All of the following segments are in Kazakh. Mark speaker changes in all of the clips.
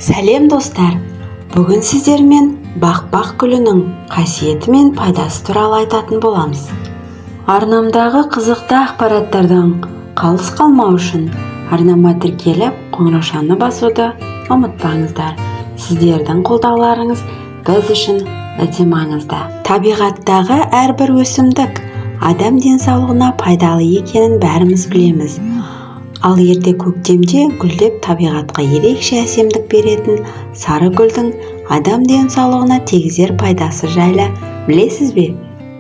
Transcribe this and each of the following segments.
Speaker 1: Сәлем, достар! Бүгін сіздермен бақбақ гүлінің қасиеті мен пайдасы туралы айтатын боламыз. Арнамдағы қызықты ақпараттардан қалыс қалмау үшін арнама тіркеліп, қоңыраушаны басуды ұмытпаңыздар. Сіздердің қолдауларыңыз біз үшін өте маңызды. Табиғаттағы әрбір өсімдік адам денсаулығына пайдалы екенін бәріміз білеміз. Ал ерте көктемде гүлдеп, табиғатқа ерекше әсемдік беретін сары гүлдің адам денсаулығына тигізер пайдасы жайлы білесіз бе?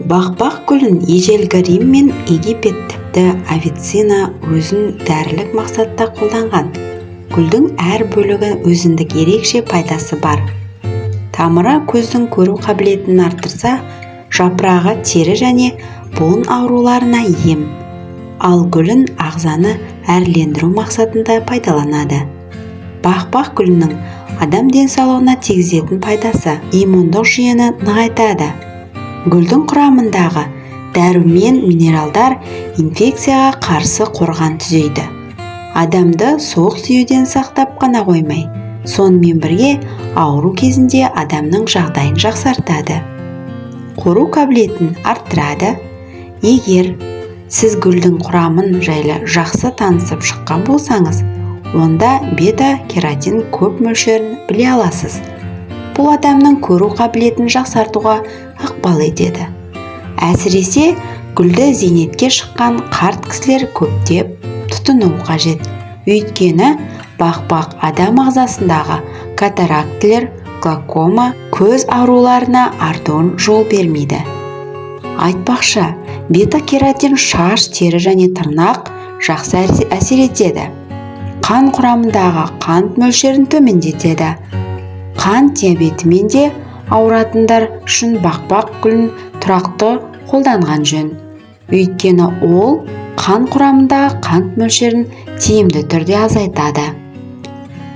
Speaker 1: Бақбақ гүлін ежелгі Рим мен Египет, тіпті Авиценна өзін дәрілік мақсатта қолданған. Гүлдің әр бөлігі өзіндік ерекше пайдасы бар. Тамыры көздің көру қабілетін арттырса, жапырағы тері және буын ауруларына ем, ал гүлін ағзаны әрлендіру мақсатында пайдаланады. Бақбақ гүлінің адам денсаулығына тигізетін пайдасы: иммундық жүйені нығайтады. Гүлдің құрамындағы дәрумен, минералдар инфекцияға қарсы қорған түзейді. Адамды суық тиюден сақтап қана қоймай, сонымен бірге ауру кезінде адамның жағдайын жақсартады, көру қабілетін арттырады. Егер сіз гүлдің құрамын жайлы жақсы танысып шыққан болсаңыз, онда бета кератин көп мөлшерін біле аласыз. Бұл адамның көру қабілетін жақсартуға ықпал етеді. Әсіресе гүлді зейнетке шыққан қарт кісілер көптеп тұтыну қажет, өйткені бақбақ адам ағзасындағы катарактілер, глаукома, көз ауруларына артуын жол бермейді. Айтпақшы, бета кератин шаш, тері және тырнақ жақсы әсер етеді. Қан құрамындағы қант мөлшерін төмендетеді. Қант диабетімен де ауыратындар үшін бақбақ гүлін тұрақты қолданған жөн, өйткені ол қан құрамындағы қант мөлшерін тиімді түрде азайтады.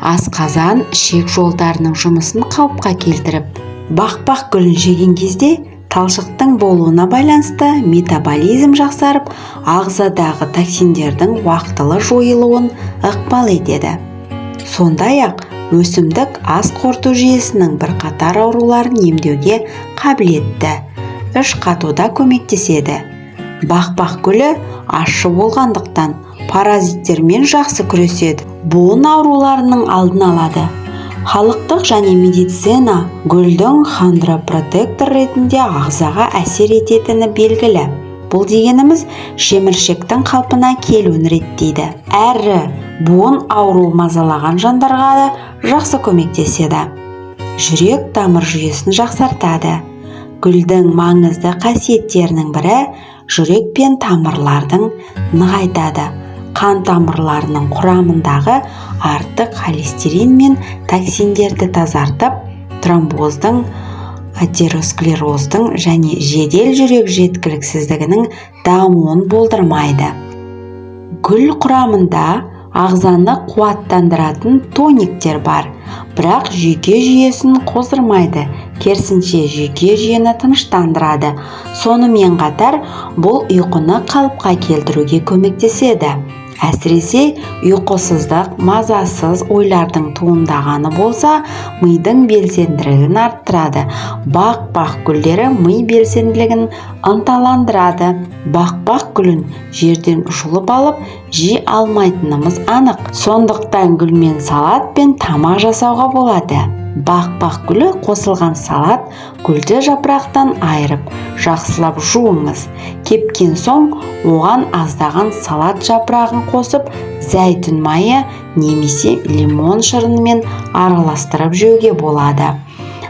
Speaker 1: Асқазан, ішек жолдарының жұмысын қалыпқа келтіріп, бақбақ гүлін жеген кезде талшықтың болуына байланысты метаболизм жақсарып, ағзадағы токсиндердің уақтылы жойылуын ықпал етеді. Сондай-ақ өсімдік ас қорыту жүйесінің бірқатар ауруларын емдеуге қабілетті, іш қатуда көмектеседі. Бақбақ гүлі ащы болғандықтан, паразиттермен жақсы күреседі, буын ауруларының алдын алады. Халықтық және медицина гүлдің хондропротектор ретінде ағзаға әсер ететіні белгілі. Бұл дегеніміз шеміршектің қалпына келуін реттейді әрі буын ауруы мазалаған жандарға да жақсы көмектеседі. Жүрек тамыр жүйесін жақсартады. Гүлдің маңызды қасиеттерінің бірі – жүрек пен тамырлардың нығайтады. Қан тамырларының құрамындағы артық холестерин мен токсиндерді тазартып, тромбоздың, атеросклероздың және жедел жүрек жеткіліксіздігінің дамуын болдырмайды. Гүл құрамында ағзаны қуаттандыратын тониктер бар, бірақ жүйке жүйесін қоздырмайды, керісінше жүйке жүйені тыныштандырады. Сонымен қатар бұл ұйқыны қалыпқа келтіруге көмектеседі. Әсіресе ұйқысыздық, мазасыз ойлардың туындағаны болса, мидың белсенділігін арттырады. Бақ-бақ гүлдері ми белсенділігін ынталандырады. Бақ-бақ гүлін жерден жұлып алып жей алмайтынымыз анық, сондықтан гүлмен салат пен тамақ жасауға болады. Бақ-бақ гүлі қосылған салат: гүлді жапырақтан айырып, жақсылап жуыңыз. Кепкен соң оған аздаған салат жапырағын қосып, зәйтүн майы немесе лимон шырынымен араластырып жеуге болады.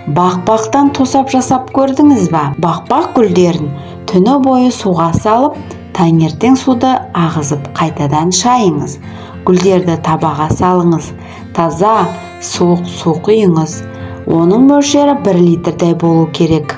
Speaker 1: Бақбақтан тосап жасап көрдіңіз ба? Бақбақ гүлдерін түні бойы суға салып, таңертең суды ағызып, қайтадан шайыңыз. Гүлдерді табаға салыңыз, таза суық су құйыңыз. Оның мөлшері 1 литрдей болу керек.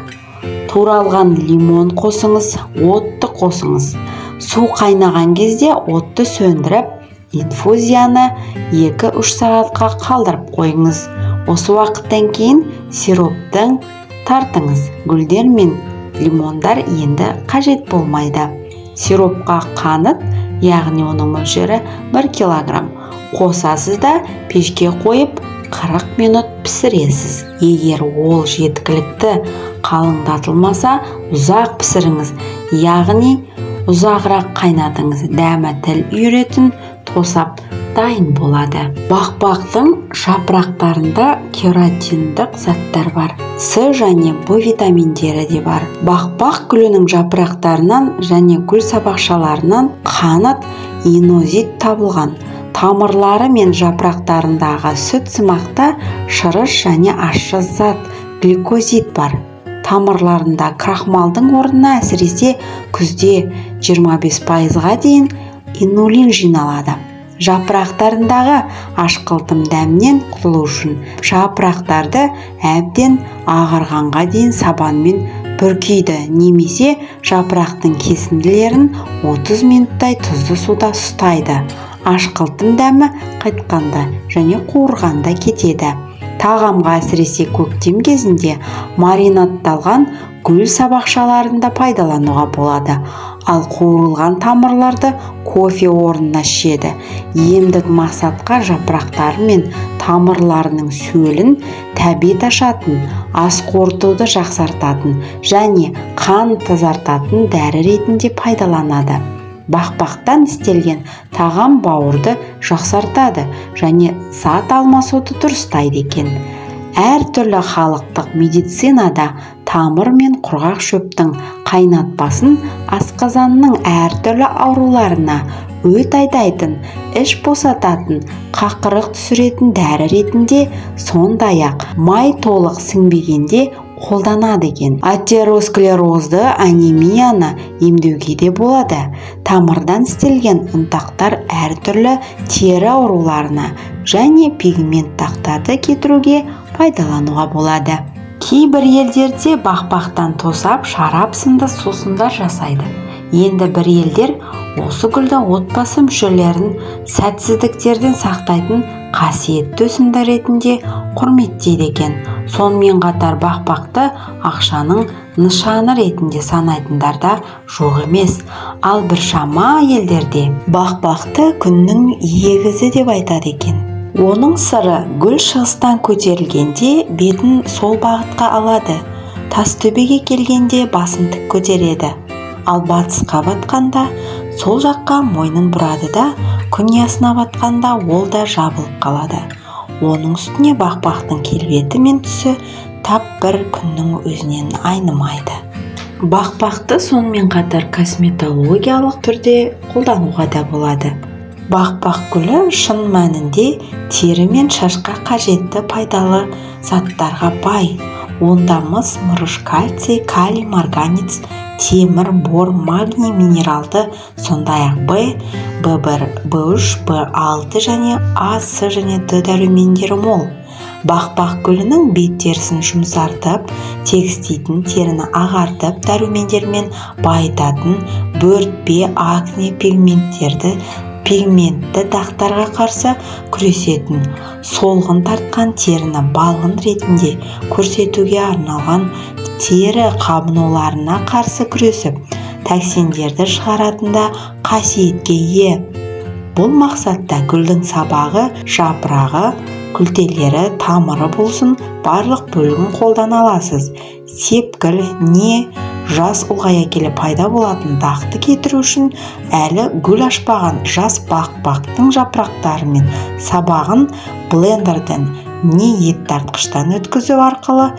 Speaker 1: Туралған лимон қосыңыз, отты қосыңыз. Су қайнаған кезде отты сөндіріп, инфузияны 2-3 сағатқа қалдырып қойыңыз. Осы уақыттан кейін сироптың тартыңыз. Гүлдер мен лимондар енді қажет болмайды. Сиропқа қант, яғни оның мөлшері 1 килограмм, қосасыз да, пешке қойып 40 минут пісіресіз. Егер ол жеткілікті қалыңдатылмаса, ұзақ пісіріңіз, яғни ұзағырақ қайнатыңыз. Дәмі тіл үйіретін тосап дайын болады. Бақбақтың жапырақтарында кератиндік заттар бар. С және Б витаминдері де бар. Бақбақ гүлінің жапырақтарынан және гүл сабақшаларынан қанат инозит табылған. Тамырлары мен жапырақтарындағы сүт сымақта шырыш және ащы зат гликозид бар. Тамырларында крахмалдың орнына әсіресе күзде 25%-ға дейін инулин жиналады. Жапырақтарындағы ашқылтым дәмнен құтылу үшін жапырақтарды әбден ағарғанға дейін сабанмен бүркейді немесе жапырақтың кесінділерін 30 минуттай тұзды суда ұстайды. Ашқылтым дәмі қайтқанда және қуырғанда кетеді. Тағамға әсіресе көктем кезінде маринадталған гүл сабақшаларын да пайдалануға болады. Ал қуырылған тамырларды кофе орнына ішеді. Емдік мақсатқа жапырақтары мен тамырларының сөлін тәбет ашатын, ас қорытуды жақсартатын және қан тазартатын дәрі ретінде пайдаланады. Бақбақтан істелген тағам бауырды жақсартады және зат алмасуды дұрыстайды екен. Әртүрлі халықтық медицинада тамыр мен құрғақ шөптің қайнатпасын асқазанның әртүрлі ауруларына, өт айдайтын, іш босататын, қақырық түсіретін дәрі ретінде, сондай-ақ май толық сіңбегенде қолданады екен. Атеросклерозды анемияны емдеуге де болады. Тамырдан істелген ұнтақтар әртүрлі тері ауруларына және пигмент дақтарды кетіруге пайдалануға болады. Кейбір елдерде бақбақтан тосап, шарап сынды сусындар жасайды. Енді бір елдер осы гүлді отбасы мүшелерін сәтсіздіктерден сақтайтын қасиетті өсімдік ретінде құрметтейді екен. Сонымен қатар бақбақты ақшаның нышаны ретінде санайтындар да жоқ емес. Ал біршама елдерде бақбақты күннің егізі деп айтады екен. Оның сыры гүл шығыстан көтерілгенде бетін сол бағытқа алады, тас төбеге келгенде басын тік көтереді, ал батысқа батқанда сол жаққа мойнын бұрады да, күн ұясына батқанда ол да жабылып қалады. Оның үстіне бақбақтың келбеті мен түсі тап бір күннің өзінен айнымайды. Бақбақты сонымен қатар косметологиялық түрде қолдануға да болады. Бақбақ гүлі шын мәнінде тері мен шашқа қажетті пайдалы заттарға бай. Онда мыс, мырыш, кальций, калий, марганец, темір, бор, магний минералды, сондай-ақ Б, В1, В3, В6 және А, С және Д дәрумендері мол. Бақбақ гүлінің бет терісін жұмсартып, тегістейтін, теріні ағартып, дәрумендермен байытатын, бөртпе, акне, пигментті дақтарға қарсы күресетін, солғын тартқан теріні балғын ретінде көрсетуге арналған, тері қабынуларына қарсы күресіп, токсиндерді шығаратын да қасиетке ие. Бұл мақсатта гүлдің сабағы, жапырағы, күлтелері, тамыры болсын барлық бөлігін қолдана аласыз. Сепкіл не жас ұлғая келе пайда болатын дақты кетіру үшін әлі гүл ашпаған жас бақбақтың жапырақтары мен сабағын блендерден не ет тартқыштан өткізу арқылы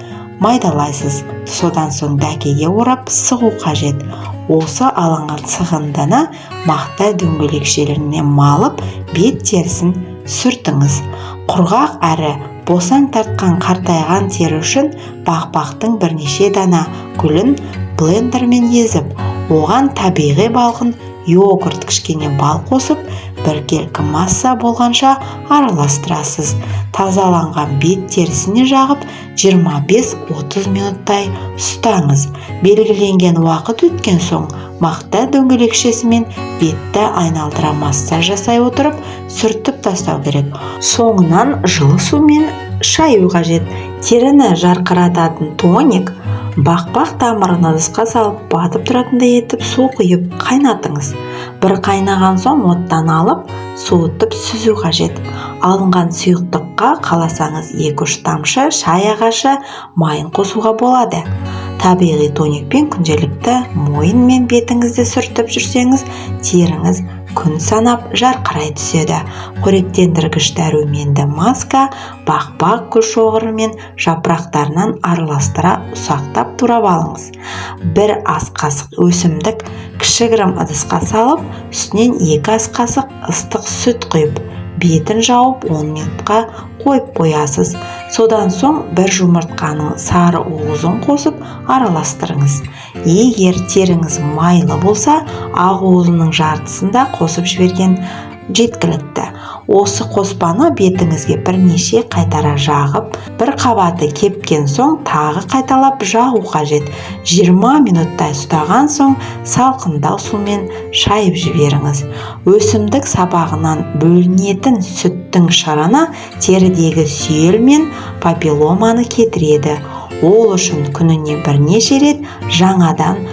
Speaker 1: майдалайсыз. Содан соң дәкеге орап сығу қажет. Осы алынған сығындыны мақта дөңгелекшелеріне малып, бет терісін сүртіңіз. Құрғақ әрі босаң тартқан қартайған тері үшін бақбақтың бірнеше дана гүлін блендермен езіп, оған табиғи балғын йогурт, кішкене бал қосып, біркелкі масса болғанша араластырасыз. Тазаланған бет терісіне жағып, 25-30 минуттай ұстаңыз. Белгіленген уақыт өткен соң мақта дөңгелекшесімен бетті айналдыра массаж жасай отырып, сүртіп тастау керек. Соңынан жылы сумен шаю қажет. Теріні жарқырататын тоник. Бақбақ тамырын ыдысқа салып, батып тұратындай етіп су құйып қайнатыңыз. Бір қайнаған соң оттан алып, суытып сүзу қажет. Алынған сұйықтыққа қаласаңыз 2-3 тамшы шай ағашы майын қосуға болады. Табиғи тоникпен күнделікті мойын мен бетіңізді сүртіп жүрсеңіз, теріңіз күн санап жарқырай түседі. Қоректендіргіш дәруменді маска бақбақ гүл шоғыры мен жапырақтарынан араластыра ұсақтап турап алыңыз. 1 ас қасық өсімдік кішігірім ыдысқа салып, үстінен 2 ас қасық ыстық сүт құйып, бетін жауып 10 минутқа қойып қоясыз. Содан соң 1 жұмыртқаның сары уызын қосып араластырыңыз. Егер теріңіз майлы болса, ақ уызының жартысын да қосып жіберген жеткілікті. Осы қоспаны бетіңізге бірнеше қайтара жағып, бір қабаты кепкен соң тағы қайталап жағу қажет. 20 минуттай ұстаған соң салқындау сумен шайып жіберіңіз. Өсімдік сабағынан бөлінетін сүттің шырыны терідегі сүйел мен папилломаны кетіреді. Ол үшін күніне бірнеше рет жаңадан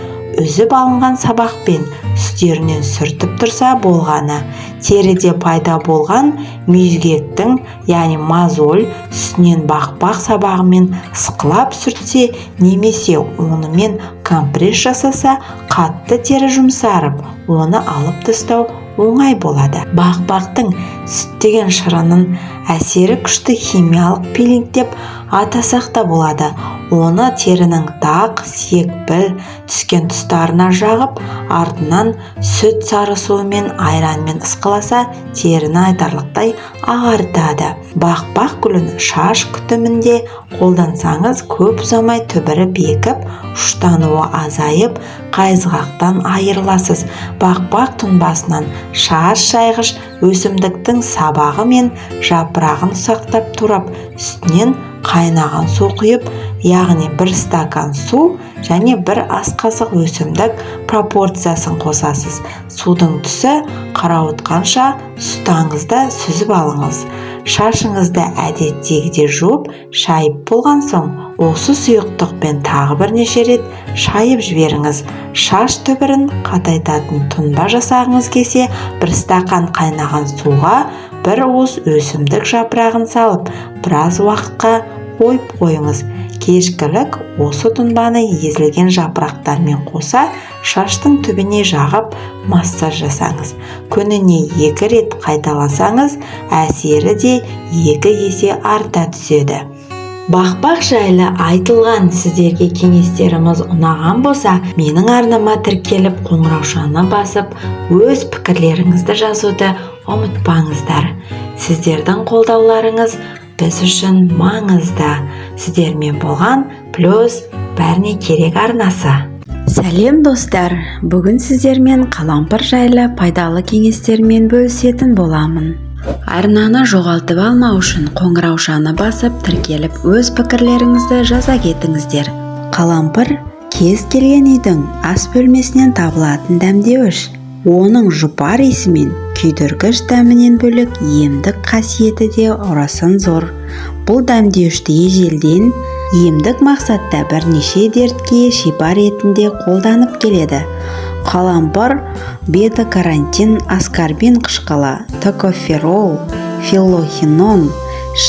Speaker 1: үзіп алынған сабақпен үстерінен сүртіп тұрса болғаны. Теріде пайда болған мүйізгектің, яғни мозоль, үстінен бақбақ сабағымен ысқылап сүртсе немесе онымен компресс жасаса, қатты тері жұмсарып, оны алып тастау оңай болады. Бақбақтың сүттеген шырынын әсері күшті химиялық пилинг деп атасақ та болады. Оны терінің дақ, секпіл түскен тұстарына жағып, артынан сүт сары суымен, айранмен ысқыласа, теріні айтарлықтай ағартады. Бақбақ гүлін шаш күтімінде қолдансаңыз, көп ұзамай түбірі бекіп, ұштануы азайып, қайызғақтан айырыласыз. Бақбақ тұнбасынан шаш шайғыш өсімдіктің сабағы мен жапырағын ұсақтап турап, үстінен қайнаған су құйып, яғни 1 стакан су және 1 ас қасық өсімдік пропорциясын қосасыз. Судың түсі қарауытқанша ұстаңыз да сүзіп алыңыз. Шашыңызды әдеттегідей жуып, шайып болған соң осы сұйықтықпен тағы бірнеше рет шайып жіберіңіз. Шаш түбірін қатайтатын тұнба жасағыңыз келсе, 1 стакан қайнаған суға 1 уыс өсімдік жапырағын салып, біраз уақытқа қойып қойыңыз. Кешкілік осы тұнбаны езілген жапырақтармен қоса шаштың түбіне жағып массаж жасаңыз. Күніне 2 рет қайталасаңыз, әсері де 2 есе арта түседі. Бақбақ жайлы айтылған сіздерге кеңестеріміз ұнаған болса, менің арнама тіркеліп, қоңыраушаны басып, өз пікірлеріңізді жазуды ұмытпаңыздар. Сіздердің қолдауларыңыз біз үшін маңызды. Сіздермен болған Плюс бәріне керек арнасы. Сәлем достар, бүгін сіздермен қалампыр жайлы пайдалы кеңестермен бөлісетін боламын. Арнаны жоғалтып алмау үшін қоңыраушаны басып, тіркеліп, өз пікірлеріңізді жаза кетіңіздер. Қалампыр кез келген үйдің ас бөлмесінен табылатын дәмдеуіш. Оның жұпар иісі мен күйдіргіш дәмінен бөлек емдік қасиеті де орасан зор. Бұл дәмдеуішті ежелден емдік мақсатта бірнеше дертке шипа ретінде қолданып келеді. Қалампыр бета-каротин, аскорбин қышқылы, токоферол, филлохинон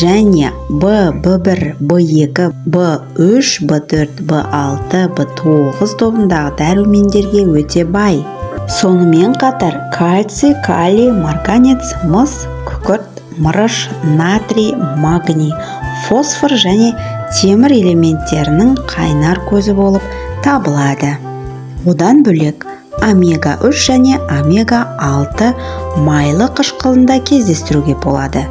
Speaker 1: және Б, Б1, Б2, Б3, Б4, Б6, Б9 тобындағы дәрумендерге өте бай. Сонымен қатар кальций, калий, марганец, мыс, күкірт, мырыш, натрий, магний, фосфор және темір элементтерінің қайнар көзі болып табылады. Одан бөлек омега-3 және омега-6 майлы қышқылында кездестіруге болады.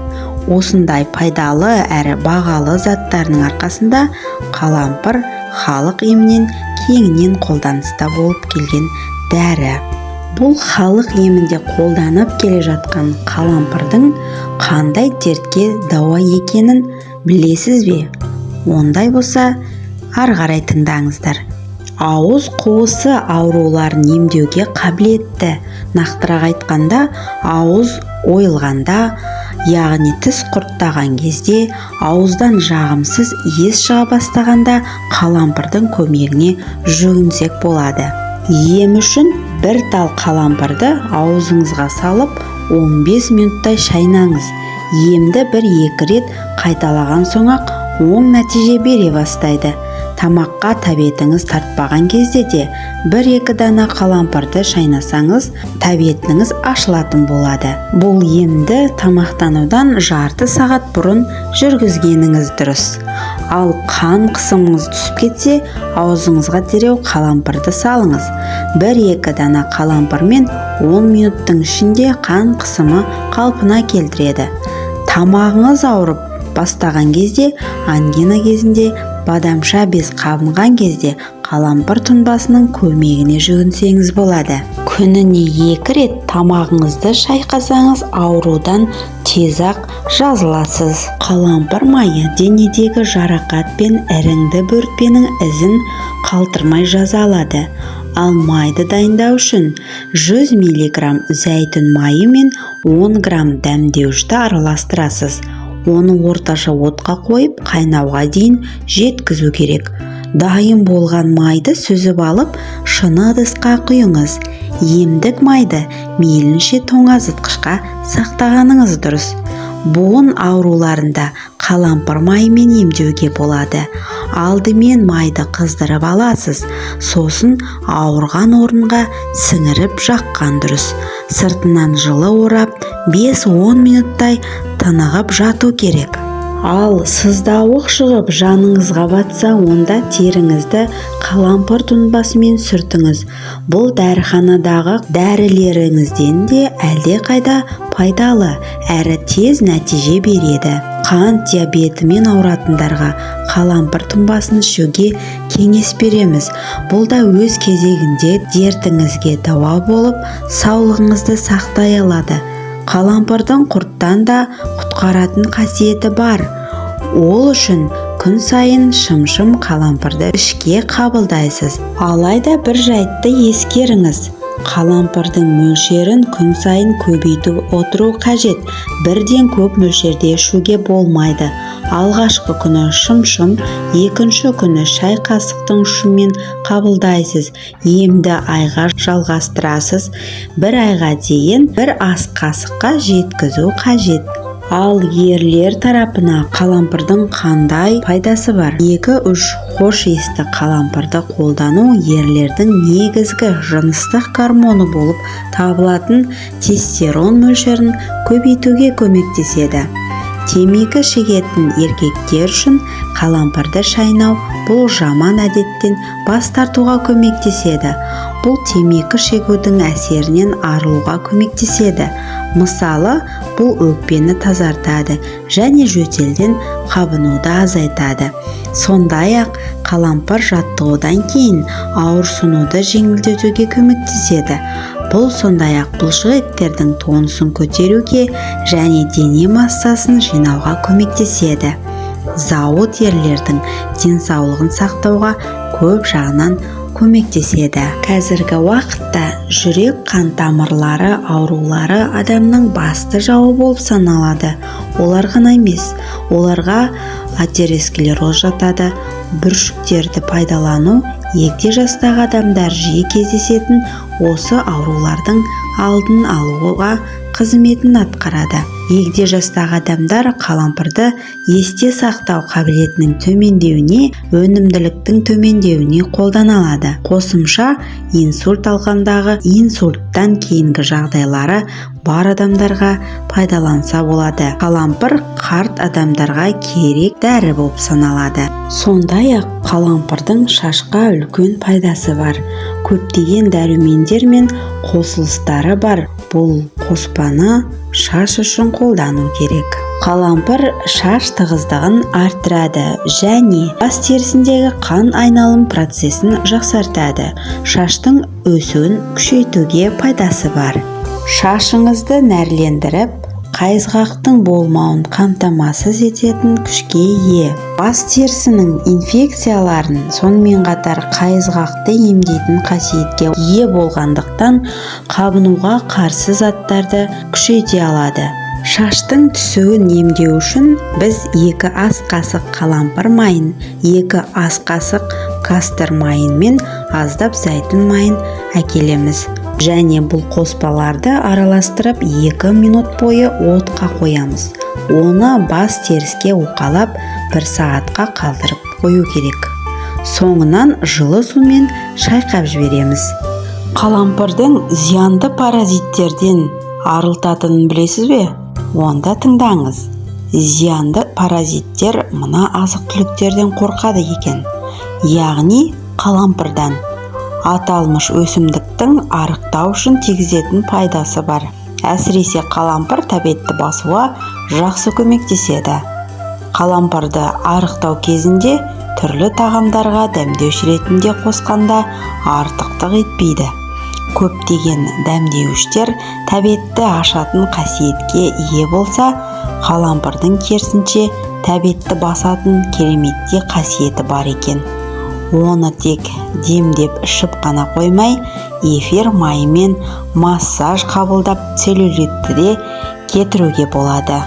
Speaker 1: Осындай пайдалы әрі бағалы заттарының арқасында қалампыр халық емінен кеңінен қолданыста болып келген дәрі. Бұл халық емінде қолданып келе жатқан қалампырдың қандай дертке дауа екенін білесіз бе? Ондай болса, ары қарай тыңдаңыздар. Ауыз қуысы ауруларын емдеуге қабілетті. Нақтырақ айтқанда, ауыз ойылғанда, Яғни тіс құрттаған кезде, ауыздан жағымсыз иіс шыға бастағанда қалампырдың көмегіне жүгінсек болады. Ем үшін бір тал қалампырды аузыңызға салып, 15 минуттай шайнаңыз. Емді бір-екі рет қайталаған соң-ақ оң нәтиже бере бастайды. Тамаққа тәбетіңіз тартпаған кезде де бір-екі дана қалампырды шайнасаңыз, тәбетіңіз ашылатын болады. Бұл емді тамақтанудан жарты сағат бұрын жүргізгеніңіз дұрыс. Ал қан қысымыңыз түсіп кетсе, аузыңызға дереу қалампырды салыңыз. Бір-екі дана қалампырмен 10 минуттың ішінде қан қысымы қалпына келтіреді. Тамағыңыз ауырып бастаған кезде, ангина кезінде, бадамша без қабынған кезде қалампыр тұнбасының көмегіне жүгінсеңіз болады. Күніне 2 рет тамағыңызды шайқасаңыз, аурудан тез-ақ жазыласыз. Қалампыр майы денедегі жарақат пен іріңді бөртпенің ізін қалдырмай жаза алады. Ал майды дайындау үшін 100 мг зәйтүн майы мен 10 грамм дәмдеуішті араластырасыз. Оны орташа отқа қойып, қайнауға дейін жеткізу керек. Дайын болған майды сүзіп алып, шыны ыдысқа құйыңыз. Емдік майды мейлінше тоңазытқышқа сақтағаныңыз дұрыс. Буын ауруларында қалампыр майымен емдеуге болады. Алдымен майды қыздырып аласыз, сосын ауырған орынға сіңіріп жаққан дұрыс. Сыртынан жылы орап, 5-10 минуттай тынығып жату керек. Ал сыздауық шығып жаныңызға батса, онда теріңізді қалампыр тұнбасымен сүртіңіз. Бұл дәріханадағы дәрілеріңізден де әлдеқайда пайдалы әрі тез нәтиже береді. Қант диабетімен ауыратындарға қалампыр тұнбасын ішуге кеңес береміз. Бұл да өз кезегінде дертіңізге дауа болып, саулығыңызды сақтай алады. Қалампырдың құрттан да құтқаратын қасиеті бар. Ол үшін күн сайын шымшым қалампырды ішке қабылдайсыз. Алайда бір жайтты ескеріңіз. Қалампырдың мөлшерін күн сайын көбейтіп отыру қажет. Бірден көп мөлшерде ішуге болмайды. Алғашқы күні шымшым, екінші күні шай қасықтың ұшымен қабылдайсыз. Емді айға жалғастырасыз. Бір айға дейін бір ас қасыққа жеткізу қажет. Ал ерлер тарапына қалампырдың қандай пайдасы бар? 2-3 хош иісті қалампырды қолдану ерлердің негізгі жыныстық гормоны болып табылатын тестостерон мөлшерін көбейтуге көмектеседі. Темекі шегетін еркектер үшін қалампырды шайнау бұл жаман әдеттен бас тартуға көмектеседі. Бұл темекі шегудің әсерінен арылуға көмектеседі. Мысалы, бұл өкпені тазартады және жөтелден қабынуды азайтады. Сондай-ақ қалампыр жаттығудан кейін ауырсынуды жеңілдетуге көмектеседі. Бұл сондай-ақ бұлшық еттердің тонусын көтеруге және дене массасын жинауға көмектеседі. Зауыт ерлердің денсаулығын сақтауға көп жағынан көмектеседі. Қазіргі уақытта жүрек қан тамырлары аурулары адамның басты жауы болып саналады. Олар ғана емес, оларға атеросклероз жатады. Бүршіктерді пайдалану егде жастағы адамдар жиі кездесетін осы аурулардың алдын алуға қызметін атқарады. Егде жастағы адамдар қалампырды есте сақтау қабілетінің төмендеуіне, өнімділіктің төмендеуіне қолдана алады. Қосымша инсульт алғандағы, инсульттан кейінгі жағдайлары бар адамдарға пайдаланса болады. Қалампыр қарт адамдарға керек дәрі болып саналады. Сондай-ақ қалампырдың шашқа үлкен пайдасы бар. Көптеген дәрумендер мен қосылыстары бар. Бұл қоспаны шаш үшін қолдану керек. Қалампыр шаш тығыздығын арттырады және бас терісіндегі қан айналым процесін жақсартады. Шаштың өсуін күшейтуге пайдасы бар. Шашыңызды нәрлендіріп, қайызғақтың болмауын қамтамасыз ететін күшке ие. Бас терісінің инфекцияларын, сонымен қатар қайызғақты емдейтін қасиетке ие болғандықтан, қабынуға қарсы заттарды күшейте алады. Шаштың түсуін емдеу үшін біз 2 ас қасық қалампыр майын, 2 ас қасық кастор майын мен аздап зәйтүн майын әкелеміз. Және бұл қоспаларды араластырып 2 минут бойы отқа қоямыз. Оны бас теріске уқалап 1 сағатқа қалдырып қою керек. Соңынан жылы сумен шайқап жібереміз. Қалампырдың зиянды паразиттерден арылтатынын білесіз бе? Онда тыңдаңыз. Зиянды паразиттер мына азық-түліктерден қорқады екен. Яғни қалампырдан. Аталмыш өсімдіктің арықтау үшін тигізетін пайдасы бар. Әсіресе қалампыр тәбетті басуға жақсы көмектеседі. Қалампырды арықтау кезінде түрлі тағамдарға дәмдеуіш ретінде қосқанда артықтық етпейді. Көптеген дәмдеуіштер тәбетті ашатын қасиетке ие болса, қалампырдың керісінше тәбетті басатын кереметтей қасиеті бар екен. Оны тек демдеп ішіп қана қоймай, эфир майымен массаж қабылдап целлюлитті де кетіруге болады.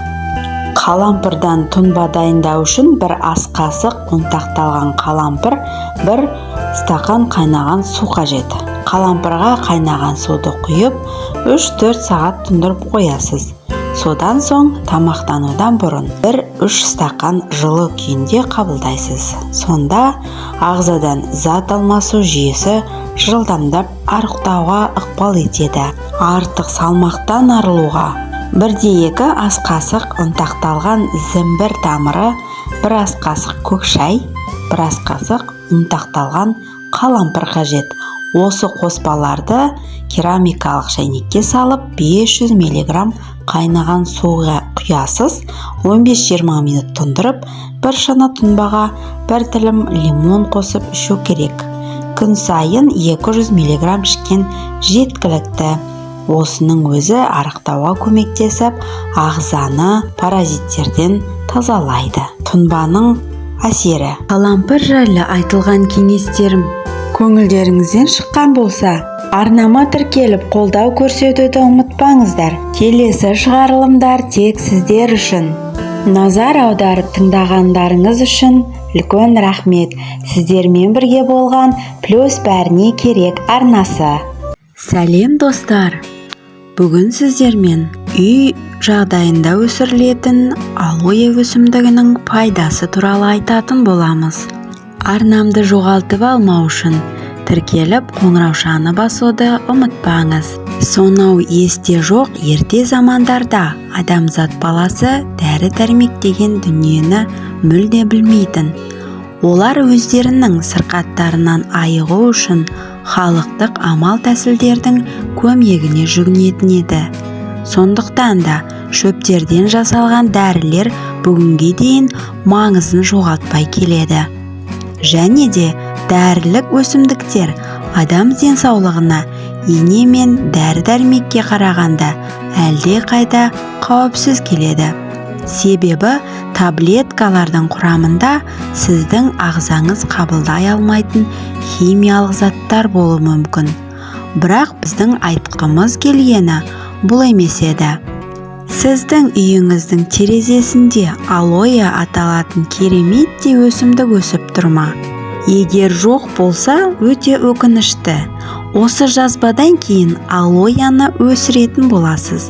Speaker 1: Қалампырдан тұнба дайындау үшін 1 ас қасық ұнтақталған қалампыр, 1 стақан қайнаған су қажет. Қалампырға қайнаған суды құйып, 3-4 сағат тұндырып қоясыз. Содан соң тамақтанудан бұрын 1-3 стақан жылы күйінде қабылдайсыз. Сонда ағзадан зат алмасу жүйесі жылдамдап арықтауға ықпал етеді. Артық салмақтан арылуға 1-2 ас қасық ұнтақталған зімбір тамыры, 1 ас қасық көк шай, 1 ас қасық ұнтақталған қалампыр қажет. Осы қоспаларды керамикалық шәйнекке салып 500 мг қайнаған суға құясыз, 15-20 минут тұндырып, бір шыны тұнбаға 1 тілім лимон қосып ішу керек. Күн сайын 200 мг ішкен жеткілікті. Осының өзі арықтауға көмектесіп, ағзаны паразиттерден тазалайды. Тұнбаның әсері. Қалампыр жайлы айтылған кеңестерім көңілдеріңізден шыққан болса, арнама тіркеліп қолдау көрсетуді ұмытпаңыздар. Келесі шығарылымдар тек сіздер үшін. Назар аударып тыңдағандарыңыз үшін үлкен рахмет. Сіздермен бірге болған Плюс бәріне керек арнасы. Сәлем достар! Бүгін сіздермен үй жағдайында өсірілетін алоэ өсімдігінің пайдасы туралы айтатын боламыз. Арнамды жоғалтып алмау үшін тіркеліп қоңыраушаны басуды ұмытпаңыз. Сонау есте жоқ ерте замандарда адамзат баласы дәрі-дәрмек деген дүниені мүлде білмейтін. Олар өздерінің сырқаттарынан айығу үшін халықтық амал тәсілдердің көмегіне жүгінетін еді. Сондықтан да шөптерден жасалған дәрілер бүгінге дейін маңызын жоғалтпай келеді. Және де дәрілік өсімдіктер адам денсаулығына ине мен дәрі-дәрмекке қарағанда әлде қайда қауіпсіз келеді. Себебі таблеткалардың құрамында сіздің ағзаңыз қабылдай алмайтын химиялық заттар болуы мүмкін. Бірақ біздің айтқымыз келгені бұл емес еді. Сіздің үйіңіздің терезесінде алоэ аталатын кереметтей өсімдік өсіп тұр ма? Егер жоқ болса, өте өкінішті. Осы жазбадан кейін алояны өсіретін боласыз.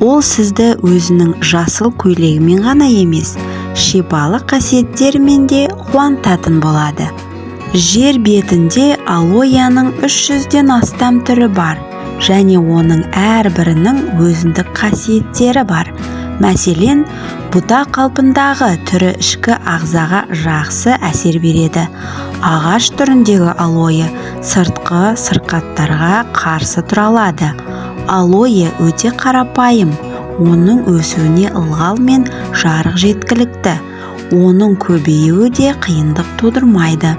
Speaker 1: Ол сізді өзінің жасыл көйлегімен ғана емес, шипалы қасиеттерімен де қуантатын болады. Жер бетінде алояның 300-ден астам түрі бар және оның әрбірінің өзіндік қасиеттері бар. Мәселен, бұта қалпындағы түрі ішкі ағзаға жақсы әсер береді. Ағаш түріндегі алоэ сыртқы сырқаттарға қарсы тұра алады. Алоэ өте қарапайым, оның өсуіне ылғал мен жарық жеткілікті. Оның көбеюі де қиындық тудырмайды.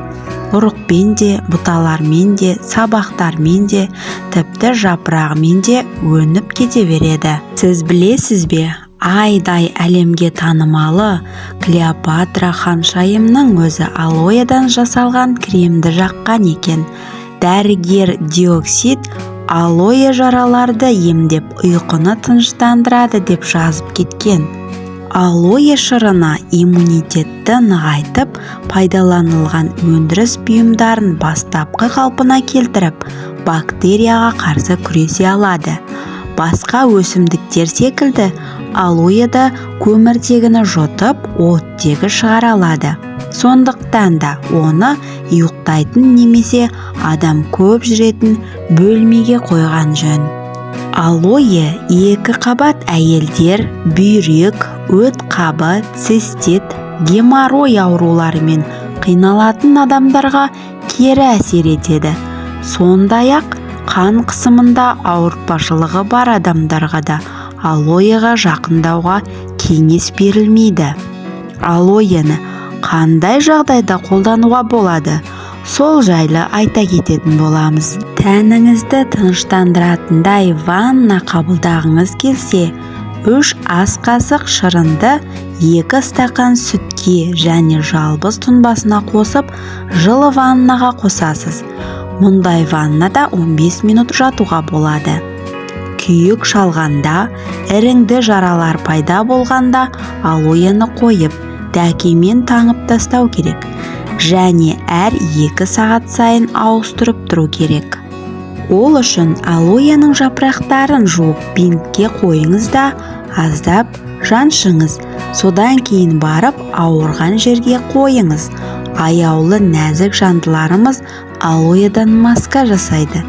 Speaker 1: Ұрықпен де, бұталармен де, сабақтармен де, тіпті жапырағымен де өніп кете береді. Сіз білесіз бе, айдай әлемге танымалы Клеопатра ханшайымның өзі алоэдан жасалған кремді жаққан екен. Дәрігер диоксид Алоэ жараларды емдеп, ұйқыны тыныштандырады деп жазып кеткен. Алоэ шырыны иммунитетті нығайтып, пайдаланылған өндіріс бұйымдарын бастапқы қалпына келтіріп, бактерияға қарсы күресе алады. Басқа өсімдіктер секілді алоэ да көміртегіні жұтып, оттегі шығара алады. Сондықтан да оны ұйықтайтын немесе адам көп жүретін бөлмеге қойған жөн. Алоэ екі қабат әйелдер, бүйрек, өт қабы, цистит, геморрой ауруларымен қиналатын адамдарға кері әсер етеді. Сондай-ақ қан қысымында ауыртпашылығы бар адамдарға да алоэға жақындауға кеңес берілмейді. Алоэні қандай жағдайда қолдануға болады? Сол жайлы айта кететін боламыз. Тәніңізді тыныштандыратындай ванна қабылдағыңыз келсе, 3 ас қасық шырынды 2 стақан сүтке және жалбыз тұнбасына қосып, жылы ваннаға қосасыз. Мұндай ваннада 15 минут жатуға болады. Күйік шалғанда, іріңді жаралар пайда болғанда алоэні қойып, дәкемен таңып тастау керек және әр 2 сағат сайын ауыстырып тұру керек. Ол үшін алоэның жапырақтарын жуып бинтке қойыңыз да аздап жаншыңыз. Содан кейін барып ауырған жерге қойыңыз. Аяулы нәзік жандыларымыз алоэдан маска жасайды.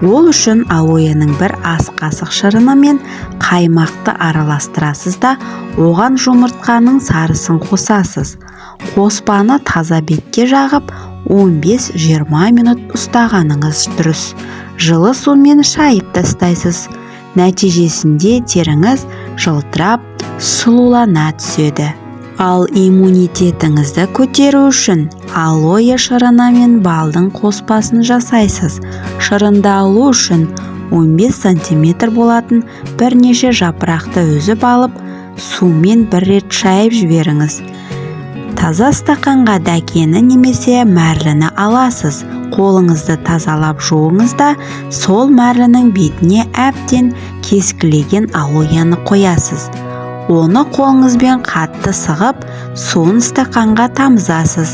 Speaker 1: Ол үшін алоэның 1 ас қасық шырыны мен қаймақты араластырасыз да, оған жұмыртқаның сарысын қосасыз. Қоспаны таза бетке жағып, 15-20 минут ұстағаныңыз дұрыс. Жылы сумен шайып тастайсыз. Нәтижесінде теріңіз жылтырап, сұлулана түседі. Ал иммунитетіңізді көтеру үшін алоэ шырыны мен балдың қоспасын жасайсыз. Шырынды алу үшін 15 сантиметр болатын бірнеше жапырақты үзіп алып, сумен бір рет шайып жіберіңіз. Таза стақанға дәкені немесе мәрліні аласыз. Қолыңызды тазалап жуыңыз да, сол мәрлінің бетіне әбден кескілеген алоэны қоясыз. Оны қолыңызбен қатты сығып, суын стақанға тамызасыз.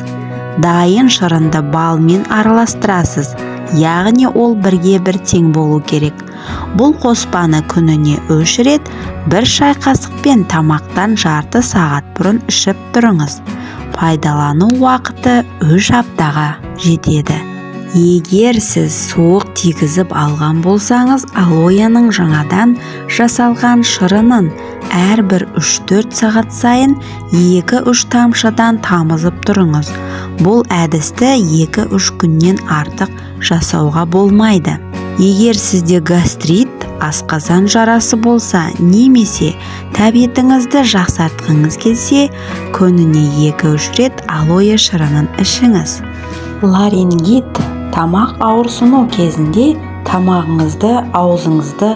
Speaker 1: Дайын шырынды балмен араластырасыз, яғни ол бірге бір тең болу керек. Бұл қоспаны күніне 3 рет 1 шай қасықпен тамақтан жарты сағат бұрын ішіп тұрыңыз. Пайдалану уақыты 3 аптаға жетеді. Егер сіз суық тигізіп алған болсаңыз, алоэның жаңадан жасалған шырынын әрбір 3-4 сағат сайын 2-3 тамшыдан тамызып тұрыңыз. Бұл әдісті 2-3 күннен артық жасауға болмайды. Егер сізде гастрит, асқазан жарасы болса, немесе тәбетіңізді жақсартқыңыз келсе, күніне 2-3 рет алоэ шырынын ішіңіз. Ларингит, тамақ ауырсыну кезінде тамағыңызды, аузыңызды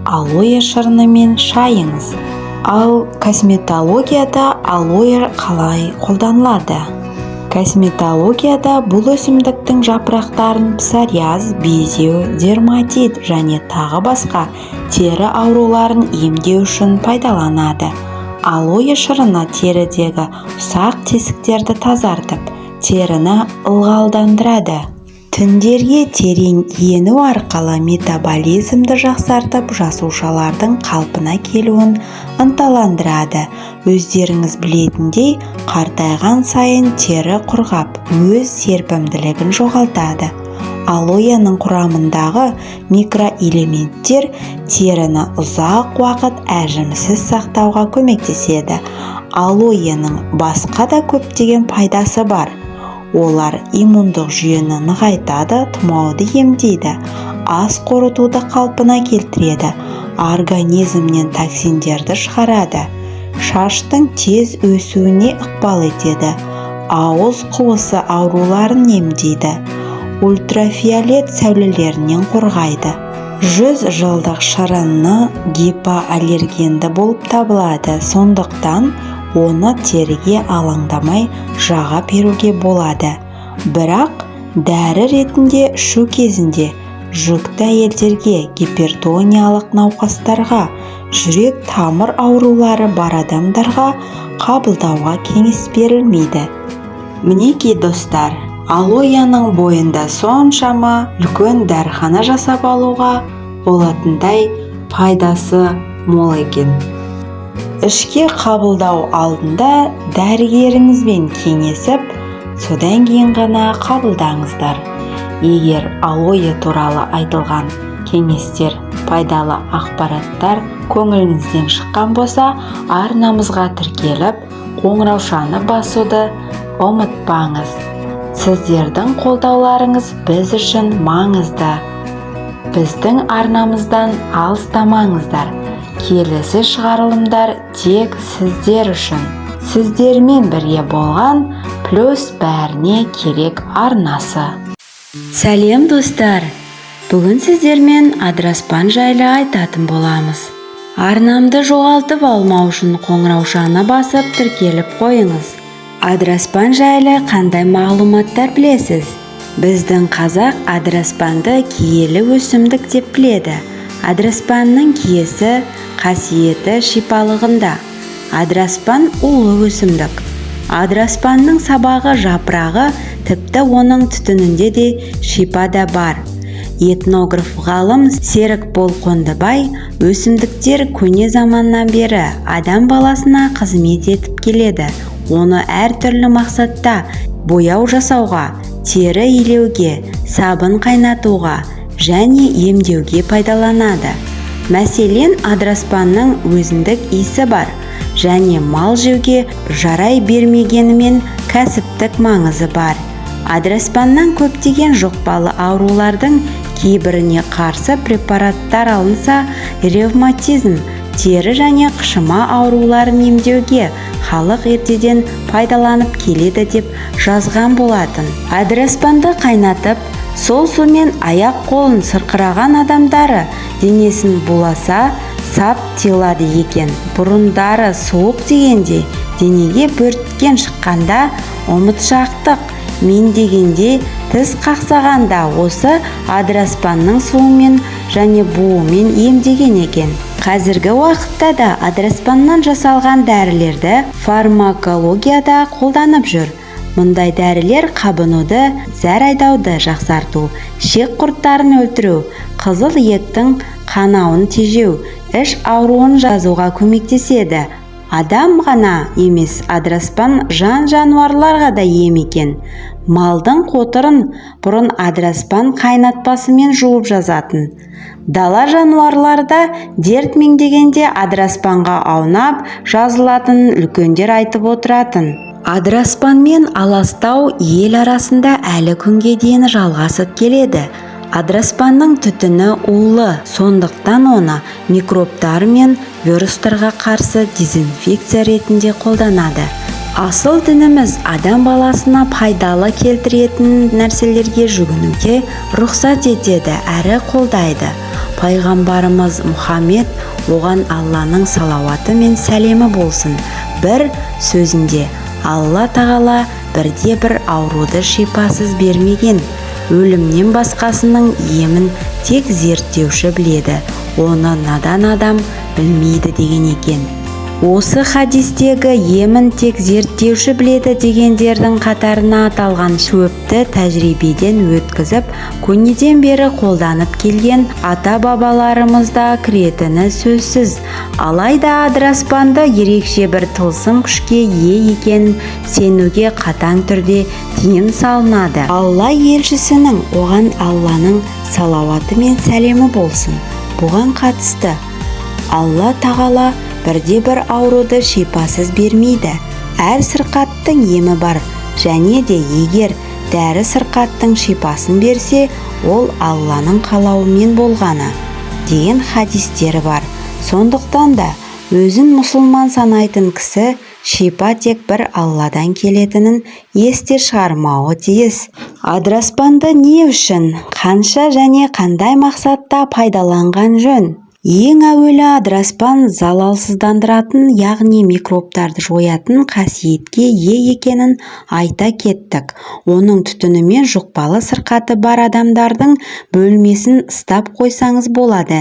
Speaker 1: алоэ шырынымен шайыңыз. Ал косметологияда алоэ қалай қолданылады? Косметологияда бұл өсімдіктің жапырақтарын псориаз, безеу, дерматит және тағы басқа тері ауруларын емдеу үшін пайдаланады. Алоэ шырыны терідегі ұсақ тесіктерді тазартып, теріні ылғалдандырады. Тіндерге терең ену арқылы метаболизмді жақсартып, жасушалардың қалпына келуін ынталандырады. Өздеріңіз білетіндей, қартайған сайын тері құрғап, өз серпімділігін жоғалтады. Алоэның құрамындағы микроэлементтер теріні ұзақ уақыт әжімсіз сақтауға көмектеседі. Алоэның басқа да көптеген пайдасы бар. Олар иммундық жүйені нығайтады, тұмауды емдейді, ас қорытуды қалпына келтіреді, организмнен токсиндерді шығарады, шаштың тез өсуіне ықпал етеді, ауыз қуысы ауруларын емдейді, ультрафиолет сәулелерінен қорғайды. 100 жылдық шырыны гипоаллергенді болып табылады, сондықтан оны теріге алаңдамай жаға беруге болады. Бірақ дәрі ретінде ішу кезінде Жүкті әйелдерге, гипертониялық науқастарға, жүрек тамыр аурулары бар адамдарға қабылдауға кеңес берілмейді. Мінекей, достар, алояның бойында соншама үлкен дәріхана жасап алуға болатындай пайдасы мол екен. Ішке қабылдау алдында дәрігеріңізбен кеңесіп, содан кейін ғана қабылдаңыздар. Егер алоэ туралы айтылған кеңестер, пайдалы ақпараттар көңіліңізден шыққан болса, арнамызға тіркеліп, қоңыраушаны басуды ұмытпаңыз. Сіздердің қолдауларыңыз біз үшін маңызды. Біздің арнамыздан алыстамаңыздар. Келесі шығарылымдар тек сіздер үшін. Сіздермен бірге болған Плюс бәріне керек арнасы. Сәлем, достар! Бүгін сіздермен адыраспан жайлы айтатын боламыз. Арнамды жоғалтып алмау үшін қоңыраушаны басып, тіркеліп қойыңыз. Адыраспан жайлы қандай мағлұматтар білесіз? Біздің қазақ адыраспанды киелі өсімдік деп біледі. Адыраспанның киесі, қасиеті шипалығында. Адыраспан – улы өсімдік. Адыраспанның сабағы, жапырағы, тіпті оның түтінінде де шипа да бар. Этнограф ғалым Серікбол Қондыбай: «Өсімдіктер көне заманнан бері адам баласына қызмет етіп келеді. Оны әртүрлі мақсатта: бояу жасауға, тері илеуге, сабын қайнатуға және емдеуге пайдаланады. Мәселен, адыраспанның өзіндік иісі бар және мал жеуге жарай бермегенімен, кәсіптік маңызы бар. Адыраспаннан көптеген жұқпалы аурулардың кейбіріне қарсы препараттар алынса, ревматизм, тері және қышыма ауруларын емдеуге халық ертеден пайдаланып келеді», – деп жазған болатын. Адыраспанды қайнатып, сол сумен аяқ-қолын сырқыраған адамдары денесін буласа, сап тыйылады екен. Бұрындары суық тигенде, денеге бөрткен шыққанда, ұмытшақтық меңдегенде, тіс қақсағанда осы адыраспанның суымен және буымен емдеген екен. Қазіргі уақытта да адыраспаннан жасалған дәрілерді фармакологияда қолданып жүр. Мұндай дәрілер қабынуды, зәр айдауды жақсарту, ішек құрттарын өлтіру, қызыл иектің қанауын тежеу, іш ауруын жазуға көмектеседі. Адам ғана емес, адыраспан жан-жануарларға да ем екен. Малдың қотырын бұрын адыраспан қайнатпасымен жуып жазатын. Дала жануарлары да дерт меңдегенде адыраспанға аунап жазылатынын үлкендер айтып отыратын. Адыраспанмен аластау ел арасында әлі күнге дейін жалғасып келеді. Адыраспанның түтіні улы, сондықтан оны микробтар мен вирустарға қарсы дезинфекция ретінде қолданады. Асыл дініміз адам баласына пайдалы келтіретін нәрселерге жүгінуге рұқсат етеді әрі қолдайды. Пайғамбарымыз Мұхаммед, оған Алланың салауаты мен сәлемі болсын, бір сөзінде: «Алла тағала бірде бір ауруды шипасыз бермеген. Өлімнен басқасының емін тек зерттеуші біледі, оны надан адам білмейді», – деген екен. Осы хадистегі «емін тек зерттеуші біледі» дегендердің қатарына аталған шөпті тәжірибеден өткізіп, көнеден бері қолданып келген ата-бабаларымыз да кіретіні сөзсіз. Алайда адыраспанды ерекше бір тылсым күшке ие екенін сенуге қатаң түрде тыйым салынады. Алла елшісінің, оған Алланың салауаты мен сәлемі болсын, бұған қатысты: «Алла тағала бірде бір ауруды шипасыз бермейді. Әр сырқаттың емі бар және де егер дәрі сырқаттың шипасын берсе, ол Алланың қалауымен болғаны», – деген хадистері бар. Сондықтан да өзін мұсылман санайтын кісі шипа тек бір Алладан келетінін есте шығармауы тиіс. Адыраспанды не үшін, қанша және қандай мақсатта пайдаланған жөн? Ең әуелі адыраспан залалсыздандыратын, яғни микробтарды жоятын қасиетке ие екенін айта кеттік. Оның түтінімен жұқпалы сырқаты бар адамдардың бөлмесін ыстап қойсаңыз болады.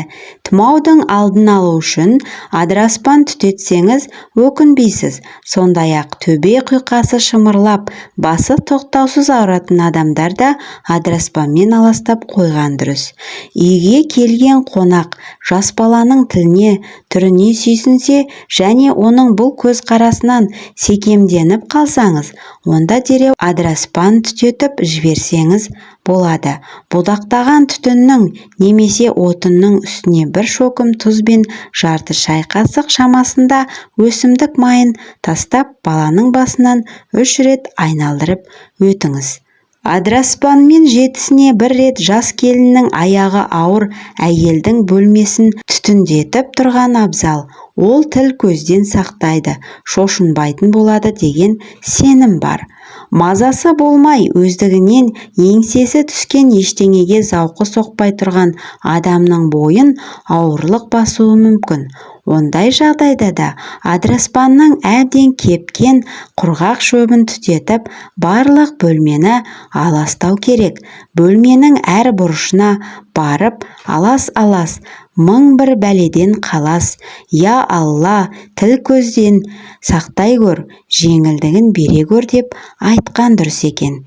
Speaker 1: Тұмаудың алдын алу үшін адыраспан түтетсеңіз өкінбейсіз. Сондай-ақ төбе құйқасы шымырлап, басы тоқтаусыз ауыратын адамдар да адыраспанмен аластап қойған дұрыс. Үйге келген қонақ жас баланың тіліне, түріне сүйсінсе және оның бұл көзқарасынан секемденіп қалсаңыз, онда дереу адыраспан түтетіп жіберсеңіз болады. Будақтаған түтіннің немесе отынның үстіне бір шөкім тұз бен жарты шай қасық шамасында өсімдік майын тастап, баланың басынан 3 рет айналдырып өтіңіз. Адыраспанмен 7-сіне бір рет жас келіннің аяғы ауыр әйелдің бөлмесін түтіндетіп тұрған абзал. Ол тіл көзден сақтайды, шошынбайтын болады деген сенім бар. Мазасы болмай, өздігінен еңсесі түскен, ештеңеге зауқы соқпай тұрған адамның бойын ауырлық басуы мүмкін. Ондай жағдайда да адыраспанның әбден кепкен құрғақ шөбін түтетіп, барлық бөлмені аластау керек. Бөлменің әр бұрышына барып, алас-алас, мың бір бәледен қалас, я Алла, тіл көзден сақтай көр, жеңілдігін бере көр деп айтқан дұрыс екен.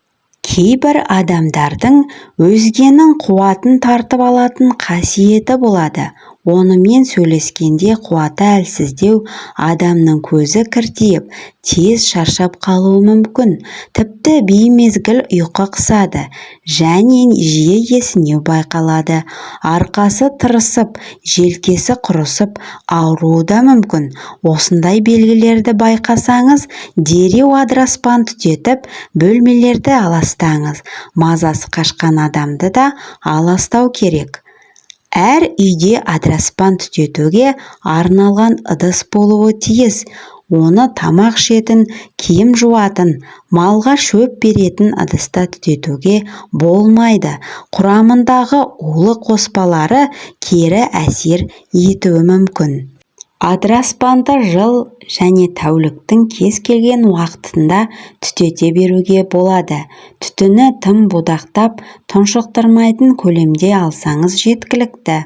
Speaker 1: Кейбір адамдардың өзгенің қуатын тартып алатын қасиеті болады. Онымен сөйлескенде қуаты әлсіздеу адамның көзі кіртиіп, тез шаршап қалуы мүмкін. Тіпті беймезгіл ұйқы қысады және жиі есінеу байқалады. Арқасы тырысып, желкесі құрысып ауруы да мүмкін. Осындай белгілерді байқасаңыз, дереу адыраспан түтетіп, бөлмелерді аластаңыз. Мазасы қашқан адамды да аластау керек. Әр үйде адыраспан түтетуге арналған ыдыс болуы тиіс. Оны тамақ ішетін, киім жуатын, малға шөп беретін ыдыста түтетуге болмайды. Құрамындағы улы қоспалары кері әсер етуі мүмкін. Адыраспанды жыл және тәуліктің кез келген уақытында түтете беруге болады. Түтіні тым будақтап, тұншықтырмайтын көлемде алсаңыз жеткілікті.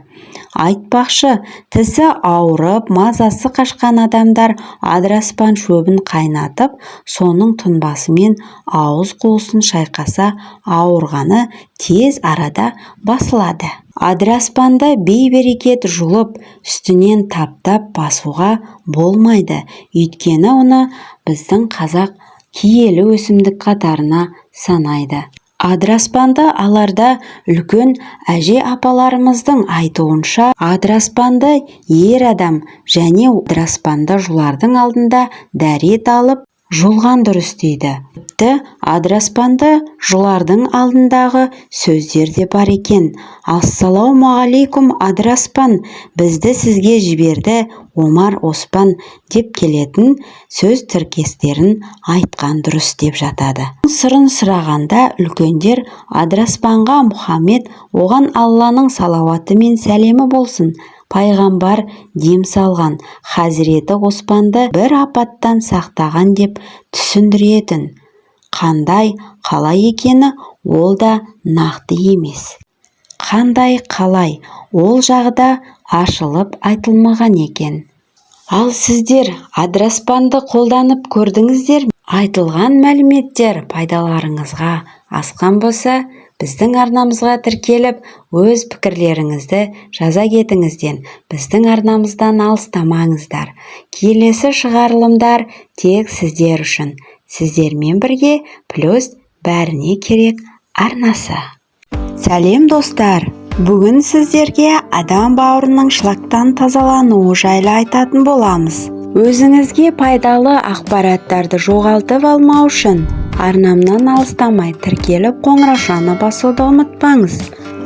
Speaker 1: Айтпақшы, тісі ауырып, мазасы қашқан адамдар адыраспан шөбін қайнатып, соның тұнбасымен ауыз қуысын шайқаса, ауырғаны тез арада басылады. Адыраспанды бейберекет жұлып, үстінен таптап басуға болмайды. Өйткені оны біздің қазақ киелі өсімдік қатарына санайды. Адыраспанды аларда үлкен әже-апаларымыздың айтуынша, адыраспанды ер адам және адыраспанды жұлардың алдында дәрет алып жұлған дұрыс дейді. Тіпті адыраспанды жұлардың алдындағы сөздер де бар екен. Ассалаумағалейкум, адыраспан, бізді сізге жіберді Омар Оспан деп келетін сөз тіркестерін айтқан дұрыс деп жатады. Сырын сұрағанда үлкендер адыраспанға Мұхаммед, оған Алланың салауаты мен сәлемі болсын, пайғамбар дем салған, Хазіреті Оспанды бір апаттан сақтаған деп түсіндіретін. Қандай, қалай екені ол да нақты емес. Қандай, қалай, ол жағы да ашылып айтылмаған екен. Ал сіздер адыраспанды қолданып көрдіңіздер ме? Айтылған мәліметтер пайдаларыңызға асқан болса, біздің арнамызға тіркеліп, өз пікірлеріңізді жаза кетіңіздер. Біздің арнамыздан алыстамаңыздар. Келесі шығарылымдар тек сіздер үшін. Сіздермен бірге плюс бәріне керек арнасы. Сәлем, достар! Бүгін сіздерге адам бауырының шлактан тазалануы жайлы айтатын боламыз. Өзіңізге пайдалы ақпараттарды жоғалтып алмау үшін арнамнан алыстамай тіркеліп, қоңыраушаны басуды ұмытпаңыз.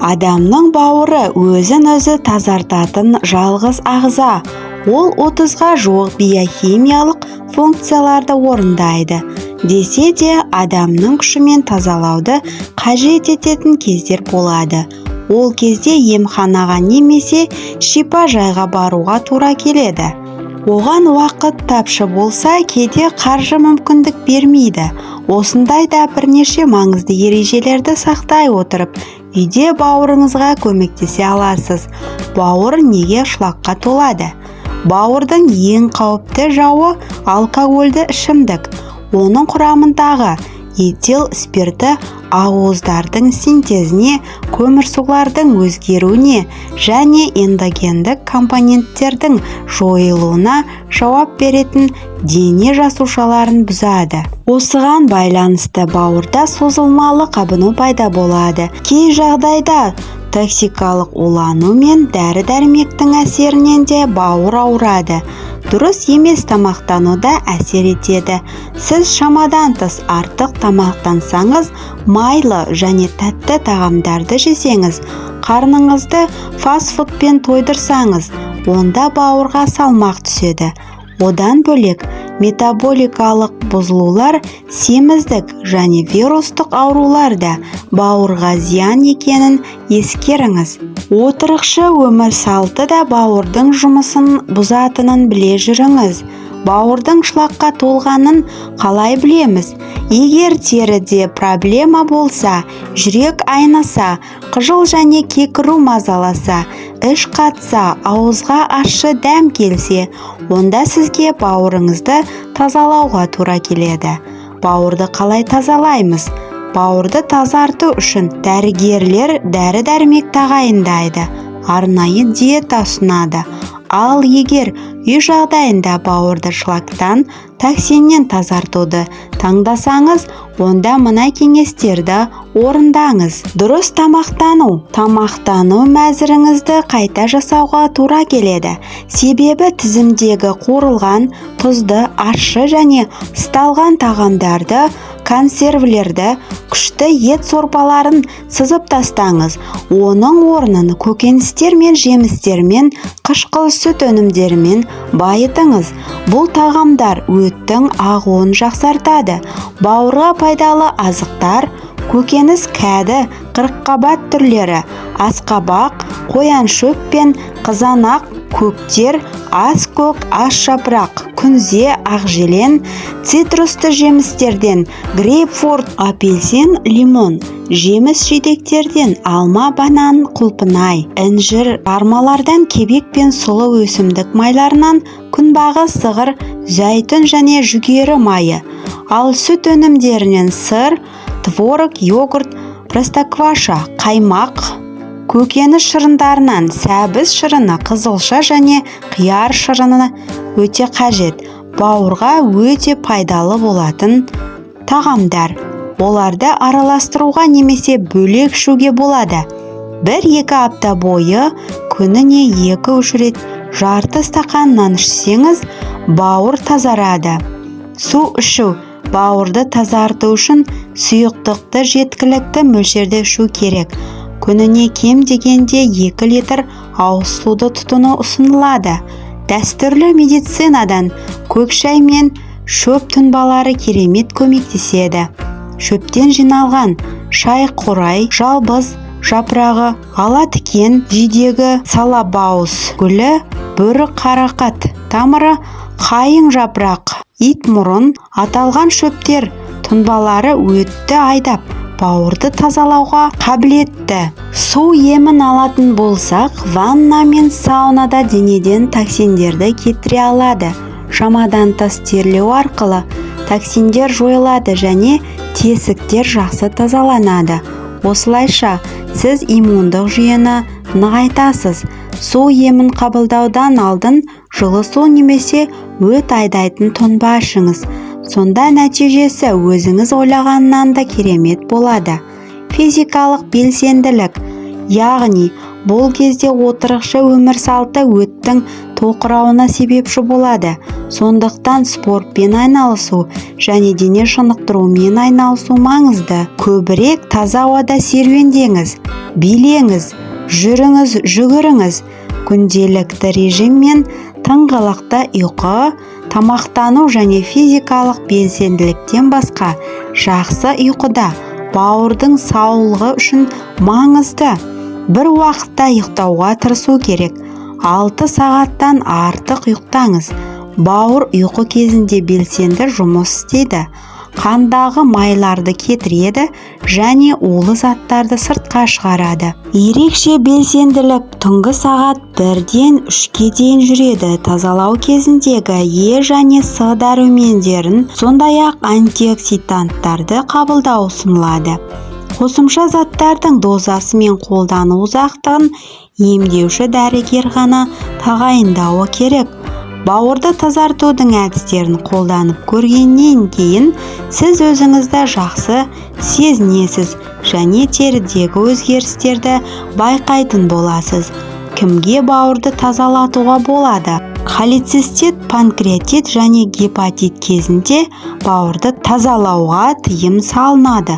Speaker 1: Адамның бауыры өзін-өзі тазартатын жалғыз ағза. Ол 30-ға жуық биохимиялық функцияларды орындайды. Десе де, адамның күшімен тазалауды қажет ететін кездер болады. Ол кезде емханаға немесе шипажайға баруға тура келеді. Оған уақыт тапшы болса, кейде қаржы мүмкіндік бермейді. Осындай да бірнеше маңызды ережелерді сақтай отырып, үйде бауырыңызға көмектесе аласыз. Бауыр неге шлакқа толады? Бауырдың ең қауіпті жауы – алкогольді ішімдік. Оның құрамындағы этил спирті ақуыздардың синтезіне, көмірсулардың өзгеруіне және эндогендік компоненттердің жойылуына жауап беретін дене жасушаларын бұзады. Осыған байланысты бауырда созылмалы қабыну пайда болады. Кей жағдайда токсикалық улану мен дәрі-дәрмектің әсерінен де бауыр ауырады. Дұрыс емес тамақтану да әсер етеді. Сіз шамадан тыс артық тамақтансаңыз, майлы және тәтті тағамдарды жесеңіз, қарныңызды фастфудпен тойдырсаңыз, онда бауырға салмақ түседі. Одан бөлек, метаболикалық бұзылулар, семіздік және вирустық аурулар да бауырға зиян екенін ескеріңіз. Отырықшы өмір салты да бауырдың жұмысын бұзатынын біле жүріңіз. Бауырдың шлакқа толғанын қалай білеміз? Егер теріде проблема болса, жүрек айныса, қыжыл және кекіру мазаласа, іш қатса, ауызға ащы дәм келсе, онда сізге бауырыңызды тазалауға тура келеді. Бауырды қалай тазалаймыз? Бауырды тазарту үшін дәрігерлер дәрі-дәрмек тағайындайды, арнайы диета ұсынады. Ал егер үй жағдайында бауырды шлактан, токсиннен тазартуды таңдасаңыз, онда мына кеңестерді орындаңыз. Дұрыс тамақтану. Тамақтану мәзіріңізді қайта жасауға тура келеді, себебі тізімдегі қуырылған, тұзды, ащы және ысталған тағамдарды, консервілерді, күшті ет сорпаларын сызып тастаңыз. Оның орнын көкөністер мен жемістермен, қышқыл сүт өнімдерімен байытыңыз. Бұл тағамдар өттің ағуын жақсартады. Бауырға пайдалы азықтар: көкөніс, кәді, қырыққабат түрлері, асқабақ, қояншөп пен қызанақ, көктер, аскөк, ас жапырақ, күнзе, ақжелен, цитрусты жемістерден грейпфрут, апельсин, лимон, жеміс жидектерден алма, банан, құлпынай, інжір, алмалардан кебек пен сұлы, өсімдік майларынан күнбағыс, зығыр, зәйтүн және жүгері майы, ал сүт өнімдерінен сыр, творог, йогурт, простокваша, қаймақ, көкөніс шырындарынан сәбіз шырыны, қызылша және қияр шырыны өте қажет. Бауырға өте пайдалы болатын тағамдар. Оларды араластыруға немесе бөлек ішуге болады. 1-2 апта бойы күніне 2-3 рет жарты стақаннан ішсеңіз, бауыр тазарады. Су ішу. Бауырды тазарту үшін сұйықтықты жеткілікті мөлшерде ішу керек. Күніне кем дегенде 2 литр ауыз суды тұтыну ұсынылады. Дәстүрлі медицинадан көк шай мен шөп тұнбалары керемет көмектеседі. Шөптен жиналған шай: қурай, жалбыз жапырағы, ала тікен жидегі, салабауыз гүлі, бүрі қарақат тамыры, қайың жапырақ, итмұрын. Аталған шөптер тұнбалары өтті айдап, бауырды тазалауға қабілетті. Су емін алатын болсақ, ванна мен саунада денеден токсиндерді кетіре алады. Шамадан тыс терлеу арқылы токсиндер жойылады және тесіктер жақсы тазаланады. Осылайша сіз иммундық жүйені нығайтасыз. Су емін қабылдаудан алдын жылы су немесе өт айдайтын тұнба ішіңіз. Сонда нәтижесі өзіңіз ойлағаннан да керемет болады. Физикалық белсенділік. Яғни бұл кезде отырықшы өмір салты өттің тоқырауына себепші болады. Сондықтан спортпен айналысу және дене шынықтырумен айналысу маңызды. Көбірек таза ауада серуендеңіз, билеңіз, жүріңіз, жүгіріңіз. Күнделікті режим мен тыңғылықты ұйқы, тамақтану және физикалық белсенділіктен басқа, жақсы ұйқы да бауырдың саулығы үшін маңызды. Бір уақытта ұйықтауға тырысу керек. 6 сағаттан артық ұйықтаңыз. Бауыр ұйқы кезінде белсенді жұмыс істейді. Қандағы майларды кетіреді және улы заттарды сыртқа шығарады. Ерекше белсенділік түнгі сағат 1-ден 3-ке дейін жүреді. Тазалау кезіндегі Е және С дәрумендерін, сондай-ақ антиоксиданттарды қабылдау ұсынылады. Қосымша заттардың дозасы мен қолдану ұзақтығын емдеуші дәрігер ғана тағайындауы керек. Бауырды тазартудың әдістерін қолданып көргеннен кейін сіз өзіңізді жақсы сезінесіз және терідегі өзгерістерді байқайтын боласыз. Кімге бауырды тазалатуға болады? Холецистит, панкреатит және гепатит кезінде бауырды тазалауға тыйым салынады.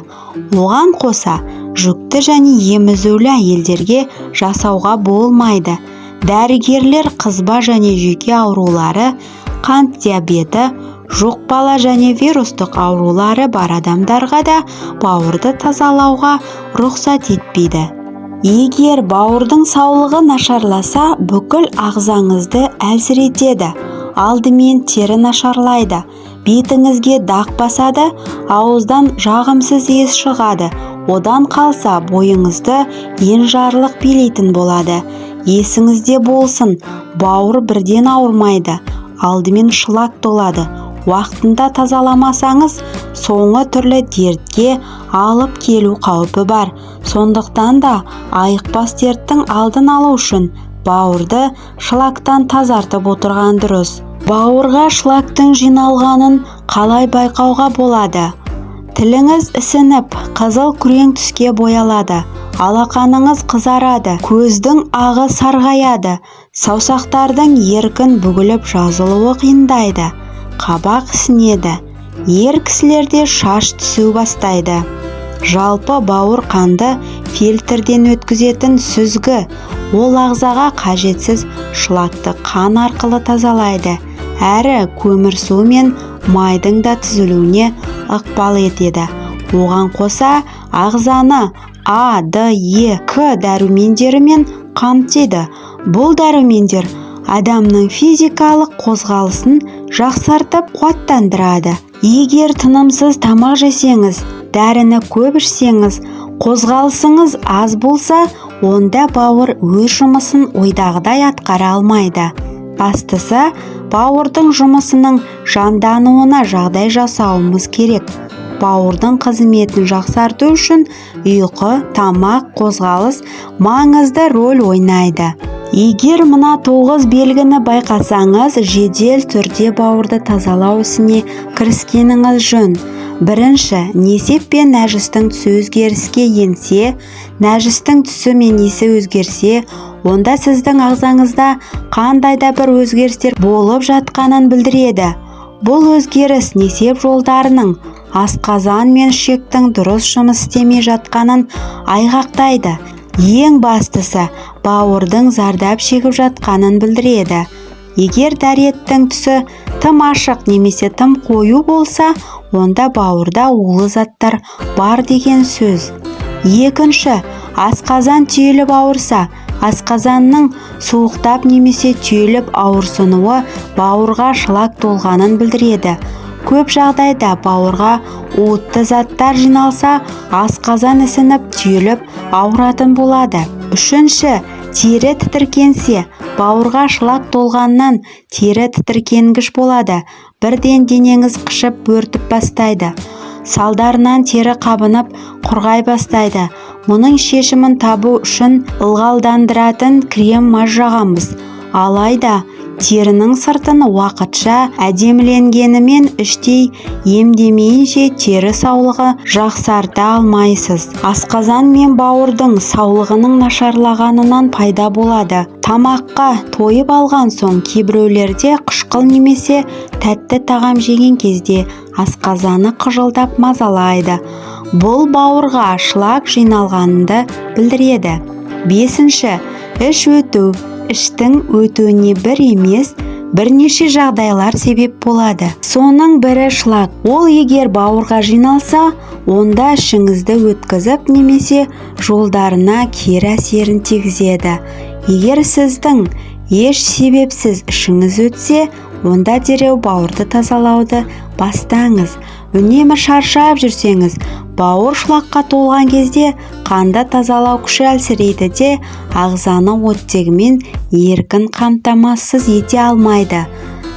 Speaker 1: Оған қоса, жүкті және емізулі әйелдерге жасауға болмайды. Дәрігерлер қызба және жүйке аурулары, қант диабеті, жұқпалы және вирустық аурулары бар адамдарға да бауырды тазалауға рұқсат етпейді. Егер бауырдың саулығы нашарласа, бүкіл ағзаңызды әлсіретеді. Алдымен тері нашарлайды, бетіңізге дақ басады, ауыздан жағымсыз иіс шығады. Одан қалса, бойыңызды енжарлық билейтін болады. Есіңізде болсын, бауыр бірден ауырмайды, алдымен шлак толады. Уақытында тазаламасаңыз, соңы түрлі дертке алып келу қаупі бар. Сондықтан да айықпас дерттің алдын алу үшін бауырды шлактан тазартып отырған дұрыс. Бауырға шлактың жиналғанын қалай байқауға болады? Тіліңіз ісініп, қызыл күрең түске боялады, алақаныңыз қызарады, көздің ағы сарғаяды, саусақтардың еркін бүгіліп жазылуы қиындайды, қабақ ісінеді, ер кісілерде шаш түсу бастайды. Жалпы бауыр қанды фильтрден өткізетін сүзгі. Ол ағзаға қажетсіз шлакты қан арқылы тазалайды, әрі көмірсу мен майдың да түзілуіне ықпал етеді. Оған қоса ағзаны А, Д, Е, К дәрумендерімен қамтиды. Бұл дәрумендер адамның физикалық қозғалысын жақсартып, қуаттандырады. Егер тынымсыз тамақ жесеңіз, дәріні көп ішсеңіз, қозғалысыңыз аз болса, онда бауыр өз жұмысын ойдағыдай атқара алмайды. Бастысы, бауырдың жұмысының жандануына жағдай жасауымыз керек. Бауырдың қызметін жақсарту үшін ұйқы, тамақ, қозғалыс маңызды рөл ойнайды. Егер мына 9 белгіні байқасаңыз, жедел түрде бауырды тазалау ісіне кіріскеніңіз жөн. Бірінші, несеп пен нәжістің түсі өзгеріске енсе, нәжістің түсі мен иісі өзгерсе, онда сіздің ағзаңызда қандай да бір өзгерістер болып жатқанын білдіреді. Бұл өзгеріс несеп жолдарының, асқазан мен ішектің дұрыс жұмыс істемей жатқанын айғақтайды. Ең бастысы, бауырдың зардап шегіп жатқанын білдіреді. Егер дәреттің түсі тым ашық немесе тым қою болса, онда бауырда улы заттар бар деген сөз. Екінші, асқазан түйіліп ауырса, асқазанның суықтап немесе түйіліп ауырсынуы бауырға шлак толғанын білдіреді. Көп жағдайда бауырға уытты заттар жиналса, асқазан ісініп, түйіліп ауыратын болады. Үшінші, тері тітіркенсе, бауырға шлак толғаннан тері тітіркенгіш болады. Бірден денеңіз қышып, бөртіп бастайды. Салдарынан тері қабынып, құрғай бастайды. Мұның шешімін табу үшін ылғалдандыратын крем мазь жағамыз. Алайда терінің сыртын уақытша әдеміленгенімен, іштей емдемейінше тері саулығы жақсарта алмайсыз. Асқазан мен бауырдың саулығының нашарлағанынан пайда болады. Тамаққа тойып алған соң кейбіреулерде қышқыл немесе тәтті тағам жеген кезде асқазаны қыжылдап мазалайды. Бұл бауырға шлак жиналғанды білдіреді. Бесінші, іш өту. Іштің өтуіне бір емес, Бірнеше жағдайлар себеп болады. Соның бірі шлак. Ол егер бауырға жиналса, онда ішіңізді өткізіп немесе жолдарына кері әсерін тигізеді. Егер сіздің еш себепсіз ішіңіз өтсе, онда дереу бауырды тазалауды бастаңыз. Үнемі шаршап жүрсеңіз, бауыр шлакқа толған кезде қанды тазалау күші әлсірейді де, ағзаны оттегімен еркін қамтамасыз ете алмайды.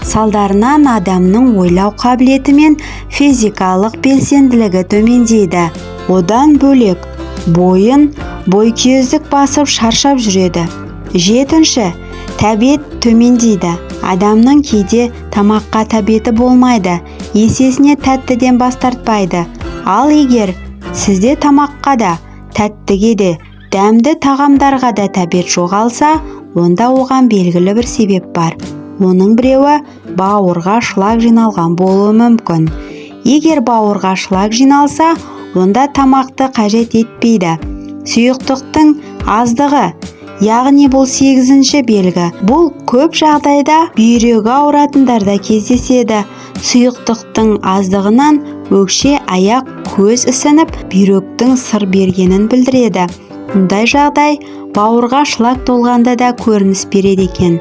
Speaker 1: Салдарынан адамның ойлау қабілеті мен физикалық белсенділігі төмендейді. Одан бөлек, бойын бойкүйездік басып шаршап жүреді. Жетінші, тәбет төмендейді. Адамның кейде тамаққа тәбеті болмайды, есесіне тәттіден бас тартпайды. Ал егер сізде тамаққа да, тәттіге де, дәмді тағамдарға да тәбет жоғалса, онда оған белгілі бір себеп бар. Оның біреуі бауырға шлак жиналған болуы мүмкін. Егер бауырға шлак жиналса, онда тамақты қажет етпейді. Сұйықтықтың аздығы, яғни бұл сегізінші белгі. Бұл көп жағдайда бүйрегі ауыратындарда кездеседі. Сұйықтықтың аздығынан өкше, аяқ, көз ісініп, бүйректің сыр бергенін білдіреді. Мұндай жағдай бауырға шлак толғанда да көрініс береді екен.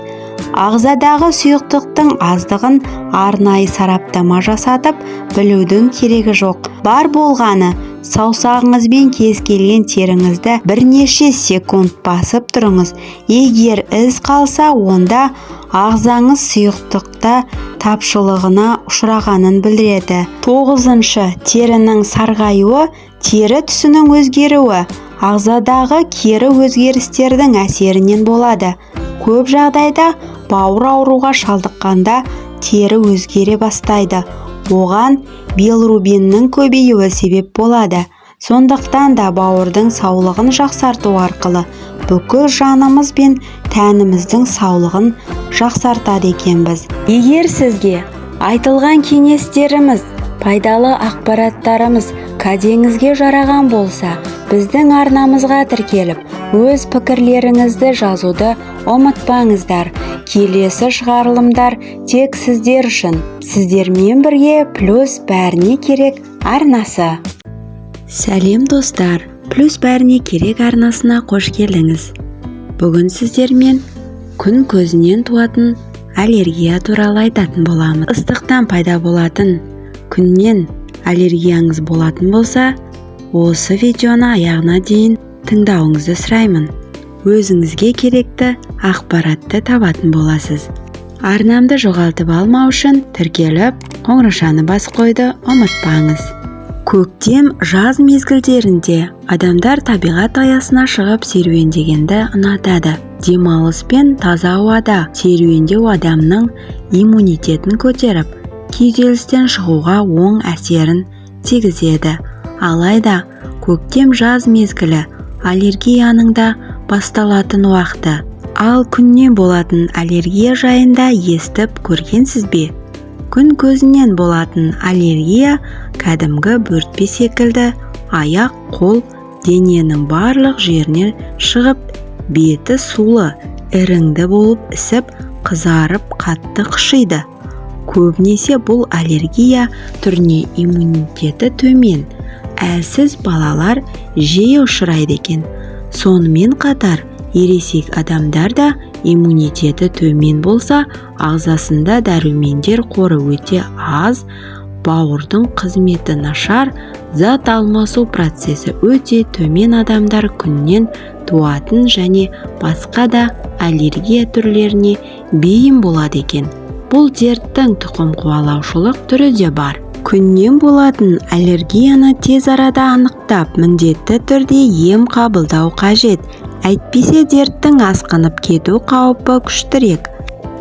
Speaker 1: Ағзадағы сұйықтықтың аздығын арнайы сараптама жасатып білудің керегі жоқ. Бар болғаны саусағыңызбен кез келген теріңізді бірнеше секунд басып тұрыңыз. Егер із қалса, онда ағзаңыз сұйықтықта тапшылығына ұшырағанын білдіреді. Тоғызыншы, терінің сарғаюы, тері түсінің өзгеруі ағзадағы кері өзгерістердің әсерінен болады. Көп жағдайда бауыр ауруға шалдыққанда тері өзгере бастайды. Оған билирубиннің көбеюі себеп болады. Сондықтан да бауырдың саулығын жақсарту арқылы бүкіл жанымыз бен тәніміздің саулығын жақсартады екенбіз. Егер сізге айтылған кеңестеріміз, пайдалы ақпараттарымыз кәдеңізге жараған болса, біздің арнамызға тіркеліп, өз пікірлеріңізді жазуды ұмытпаңыздар. Келесі шығарылымдар тек сіздер үшін. Сіздермен бірге Плюс бәріне керек арнасы. Сәлем, достар! Плюс бәріне керек арнасына қош келдіңіз. Бүгін сіздермен күн көзінен туатын аллергия туралы айтатын боламыз. Ыстықтан пайда болатын күннен аллергияңыз болатын болса, осы видеоны аяғына дейін тыңдауыңызды сұраймын. Өзіңізге керекті ақпаратты табатын боласыз. Арнамды жоғалтып алмау үшін тіркеліп, қоңыраушаны басып қоюды ұмытпаңыз. Көктем, жаз мезгілдерінде адамдар табиғат аясына шығып серуендегенді ұнатады. Демалыс пен таза ауада серуендеу адамның иммунитетін көтеріп, күйзелістен шығуға оң әсерін тигізеді. Алайда көктем, жаз мезгілі аллергияның да басталатын уақыты. Ал күннен болатын аллергия жайында естіп көргенсіз бе? Күн көзінен болатын аллергия кәдімгі бөртпе секілді аяқ, қол, дененің барлық жерінен шығып, беті сулы, іріңді болып ісіп, қызарып, қатты қышиды. Көбінесе бұл аллергия түріне иммунитеті төмен, әлсіз балалар жиі ұшырайды екен. Сонымен қатар ересек адамдар да иммунитеті төмен болса, ағзасында дәрумендер қоры өте аз, бауырдың қызметі нашар, зат алмасу процесі өте төмен адамдар күннен туатын және басқа да аллергия түрлеріне бейім болады екен. Бұл дерттің тұқым қуалаушылық түрі де бар. Күннен болатын аллергияны тез арада анықтап, міндетті түрде ем қабылдау қажет. Әйтпесе дерттің асқынып кету қаупі күштірек.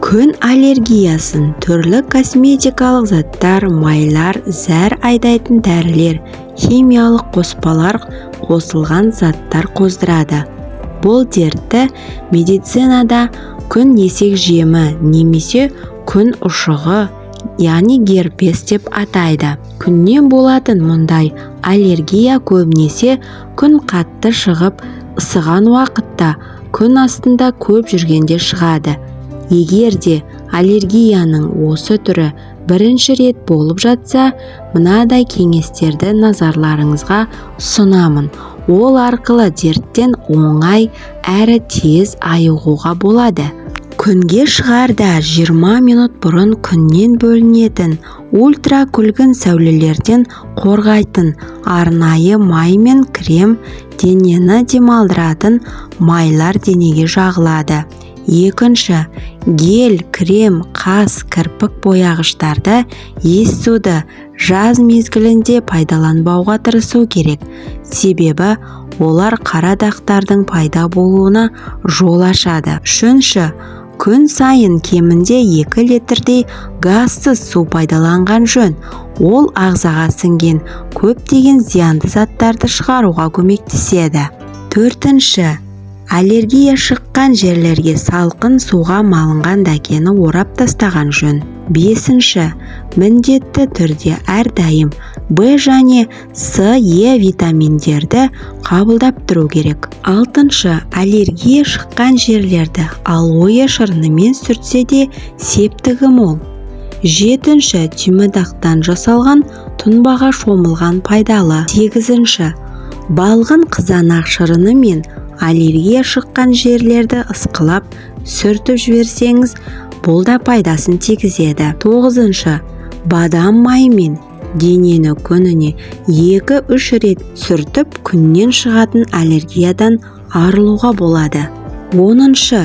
Speaker 1: Күн аллергиясын түрлі косметикалық заттар, майлар, зәр айдайтын дәрілер, химиялық қоспалар қосылған заттар қоздырады. Бұл дертті медицинада күн есек жемі немесе күн ұшығы, яғни герпес деп атайды. Күннен болатын мұндай аллергия көбінесе күн қатты шығып, ысыған уақытта, күн астында көп жүргенде шығады. Егер де Аллергияның осы түрі бірінші рет болып жатса, мынадай кеңестерді назарларыңызға ұсынамын. Ол арқылы дерттен оңай әрі тез айығуға болады. Күнге шығарда 20 минут бұрын күннен бөлінетін ультракүлгін сәулелерден қорғайтын арнайы май мен крем, денені демалдыратын майлар денеге жағылады. Екінші, гель, крем, қас, кірпік бояғыштарды, иіссуды жаз мезгілінде пайдаланбауға тырысу керек. Себебі олар қара дақтардың пайда болуына жол ашады. Үшінші, күн сайын кемінде 2 литрдей газсыз су пайдаланған жөн. Ол ағзаға сіңген көптеген зиянды заттарды шығаруға көмектеседі. Төртінші, аллергия шыққан жерлерге салқын суға малынған дәкені орап тастаған жөн. Бесінші, міндетті түрде әрдайым Б және С, Е витаминдерді қабылдап тұру керек. Алтыншы, аллергия шыққан жерлерді алоэ шырынымен сүртсе де септігі мол. Жетінші, түймедақтан жасалған тұнбаға шомылған пайдалы. Сегізінші, балғын қызанақ шырынымен аллергия шыққан жерлерді ысқылап сүртіп жіберсеңіз, бұл да пайдасын тигізеді. Тоғызыншы, бадам майымен денені күніне 2-3 рет сүртіп, күннен шығатын аллергиядан арылуға болады. Оныншы,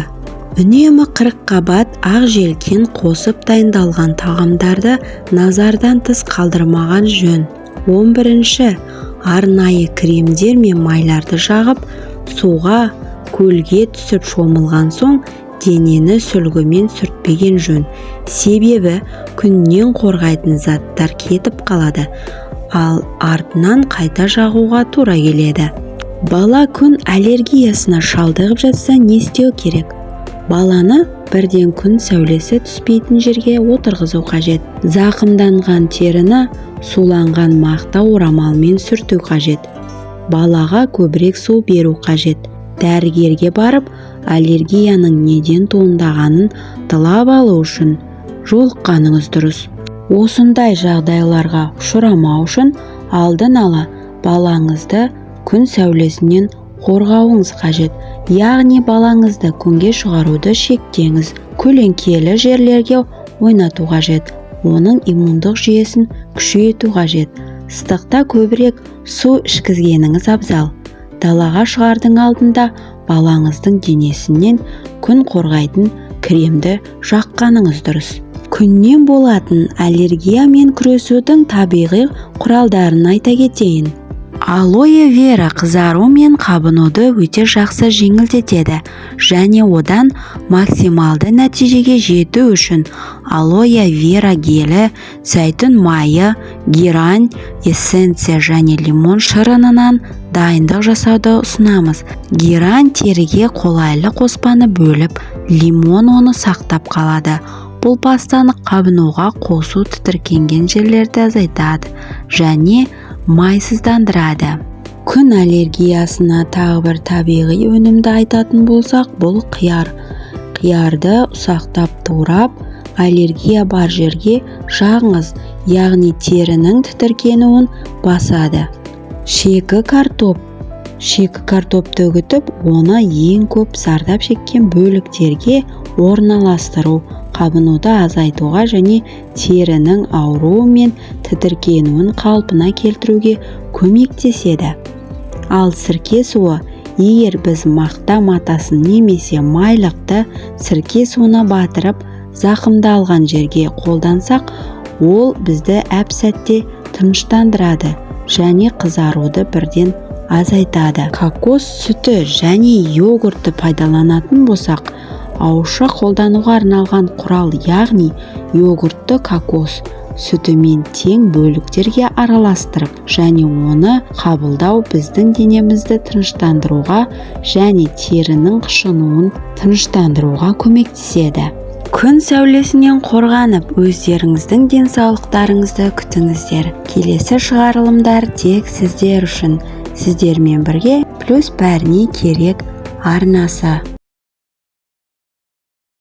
Speaker 1: үнемі 40 қабат ақ желкен қосып дайындалған тағамдарды назардан тыс қалдырмаған жөн. 11-ші, арнайы кремдер мен майларды жағып, суға, көлге түсіп шомылған соң денені сүлгімен сүртпеген жөн. Себебі күннен қорғайтын заттар кетіп қалады, ал артынан қайта жағуға тура келеді. Бала күн аллергиясына шалдығып жатса, не істеу керек? Баланы бірден күн сәулесі түспейтін жерге отырғызу қажет. Зақымданған теріні суланған мақта орамалмен сүрту қажет. Балаға көбірек су беру қажет. Дәрігерге барып, аллергияның неден туындағанын талап алу үшін жолыққаныңыз дұрыс. Осындай жағдайларға ұшырамау үшін алдын ала балаңызды күн сәулесінен қорғауыңыз қажет. Яғни балаңызды күнге шығаруды шектеңіз. Көлеңкелі жерлерге ойнату қажет. Оның иммундық жүйесін күшейту қажет. Ыстықта көбірек су ішкізгеніңіз абзал. Далаға шығардың алдында балаңыздың денесінен күн қорғайтын кремді жаққаныңыз дұрыс. Күннен болатын аллергиямен күресудің табиғи құралдарын айта кетейін. Алоэ вера қызару мен қабынуды өте жақсы жеңілдетеді және одан максималды нәтижеге жету үшін алоэ вера гелі, зәйтүн майы, герань, эссенция және лимон шырынынан дайындық жасауды ұсынамыз. Герань теріге қолайлы қоспаны бөліп, лимон оны сақтап қалады. Бұл пастаны қабынуға қосу тітіркенген жерлерді азайтады және майсыздандырады. Күн аллергиясына тағы бір табиғи өнімді айтатын болсақ, бұл қияр. Қиярды ұсақтап турап, аллергия бар жерге жағыңыз, яғни терінің тітіркенуін басады. Шикі картоп. Шикі картопты үгітіп, оны ең көп зардап шеккен бөліктерге орналастыру қабынуды азайтуға және терінің ауруы мен тітіркенуін қалпына келтіруге көмектеседі. Ал сірке суы, егер біз мақта матасын немесе майлықты сірке суына батырып, зақымдалған жерге қолдансақ, ол бізді әп-сәтте тыныштандырады және қызаруды бірден азайтады. Кокос сүті және йогуртты пайдаланатын болсақ, ауызша қолдануға арналған құрал, яғни йогуртты кокос сүтімен тең бөліктерге араластырып және оны қабылдау біздің денемізді тыныштандыруға және терінің қышынуын тыныштандыруға көмектеседі. Күн сәулесінен қорғанып, өздеріңіздің денсаулықтарыңызды күтіңіздер. Келесі шығарылымдар тек сіздер үшін. Сіздермен бірге Плюс бәріне керек арнасы.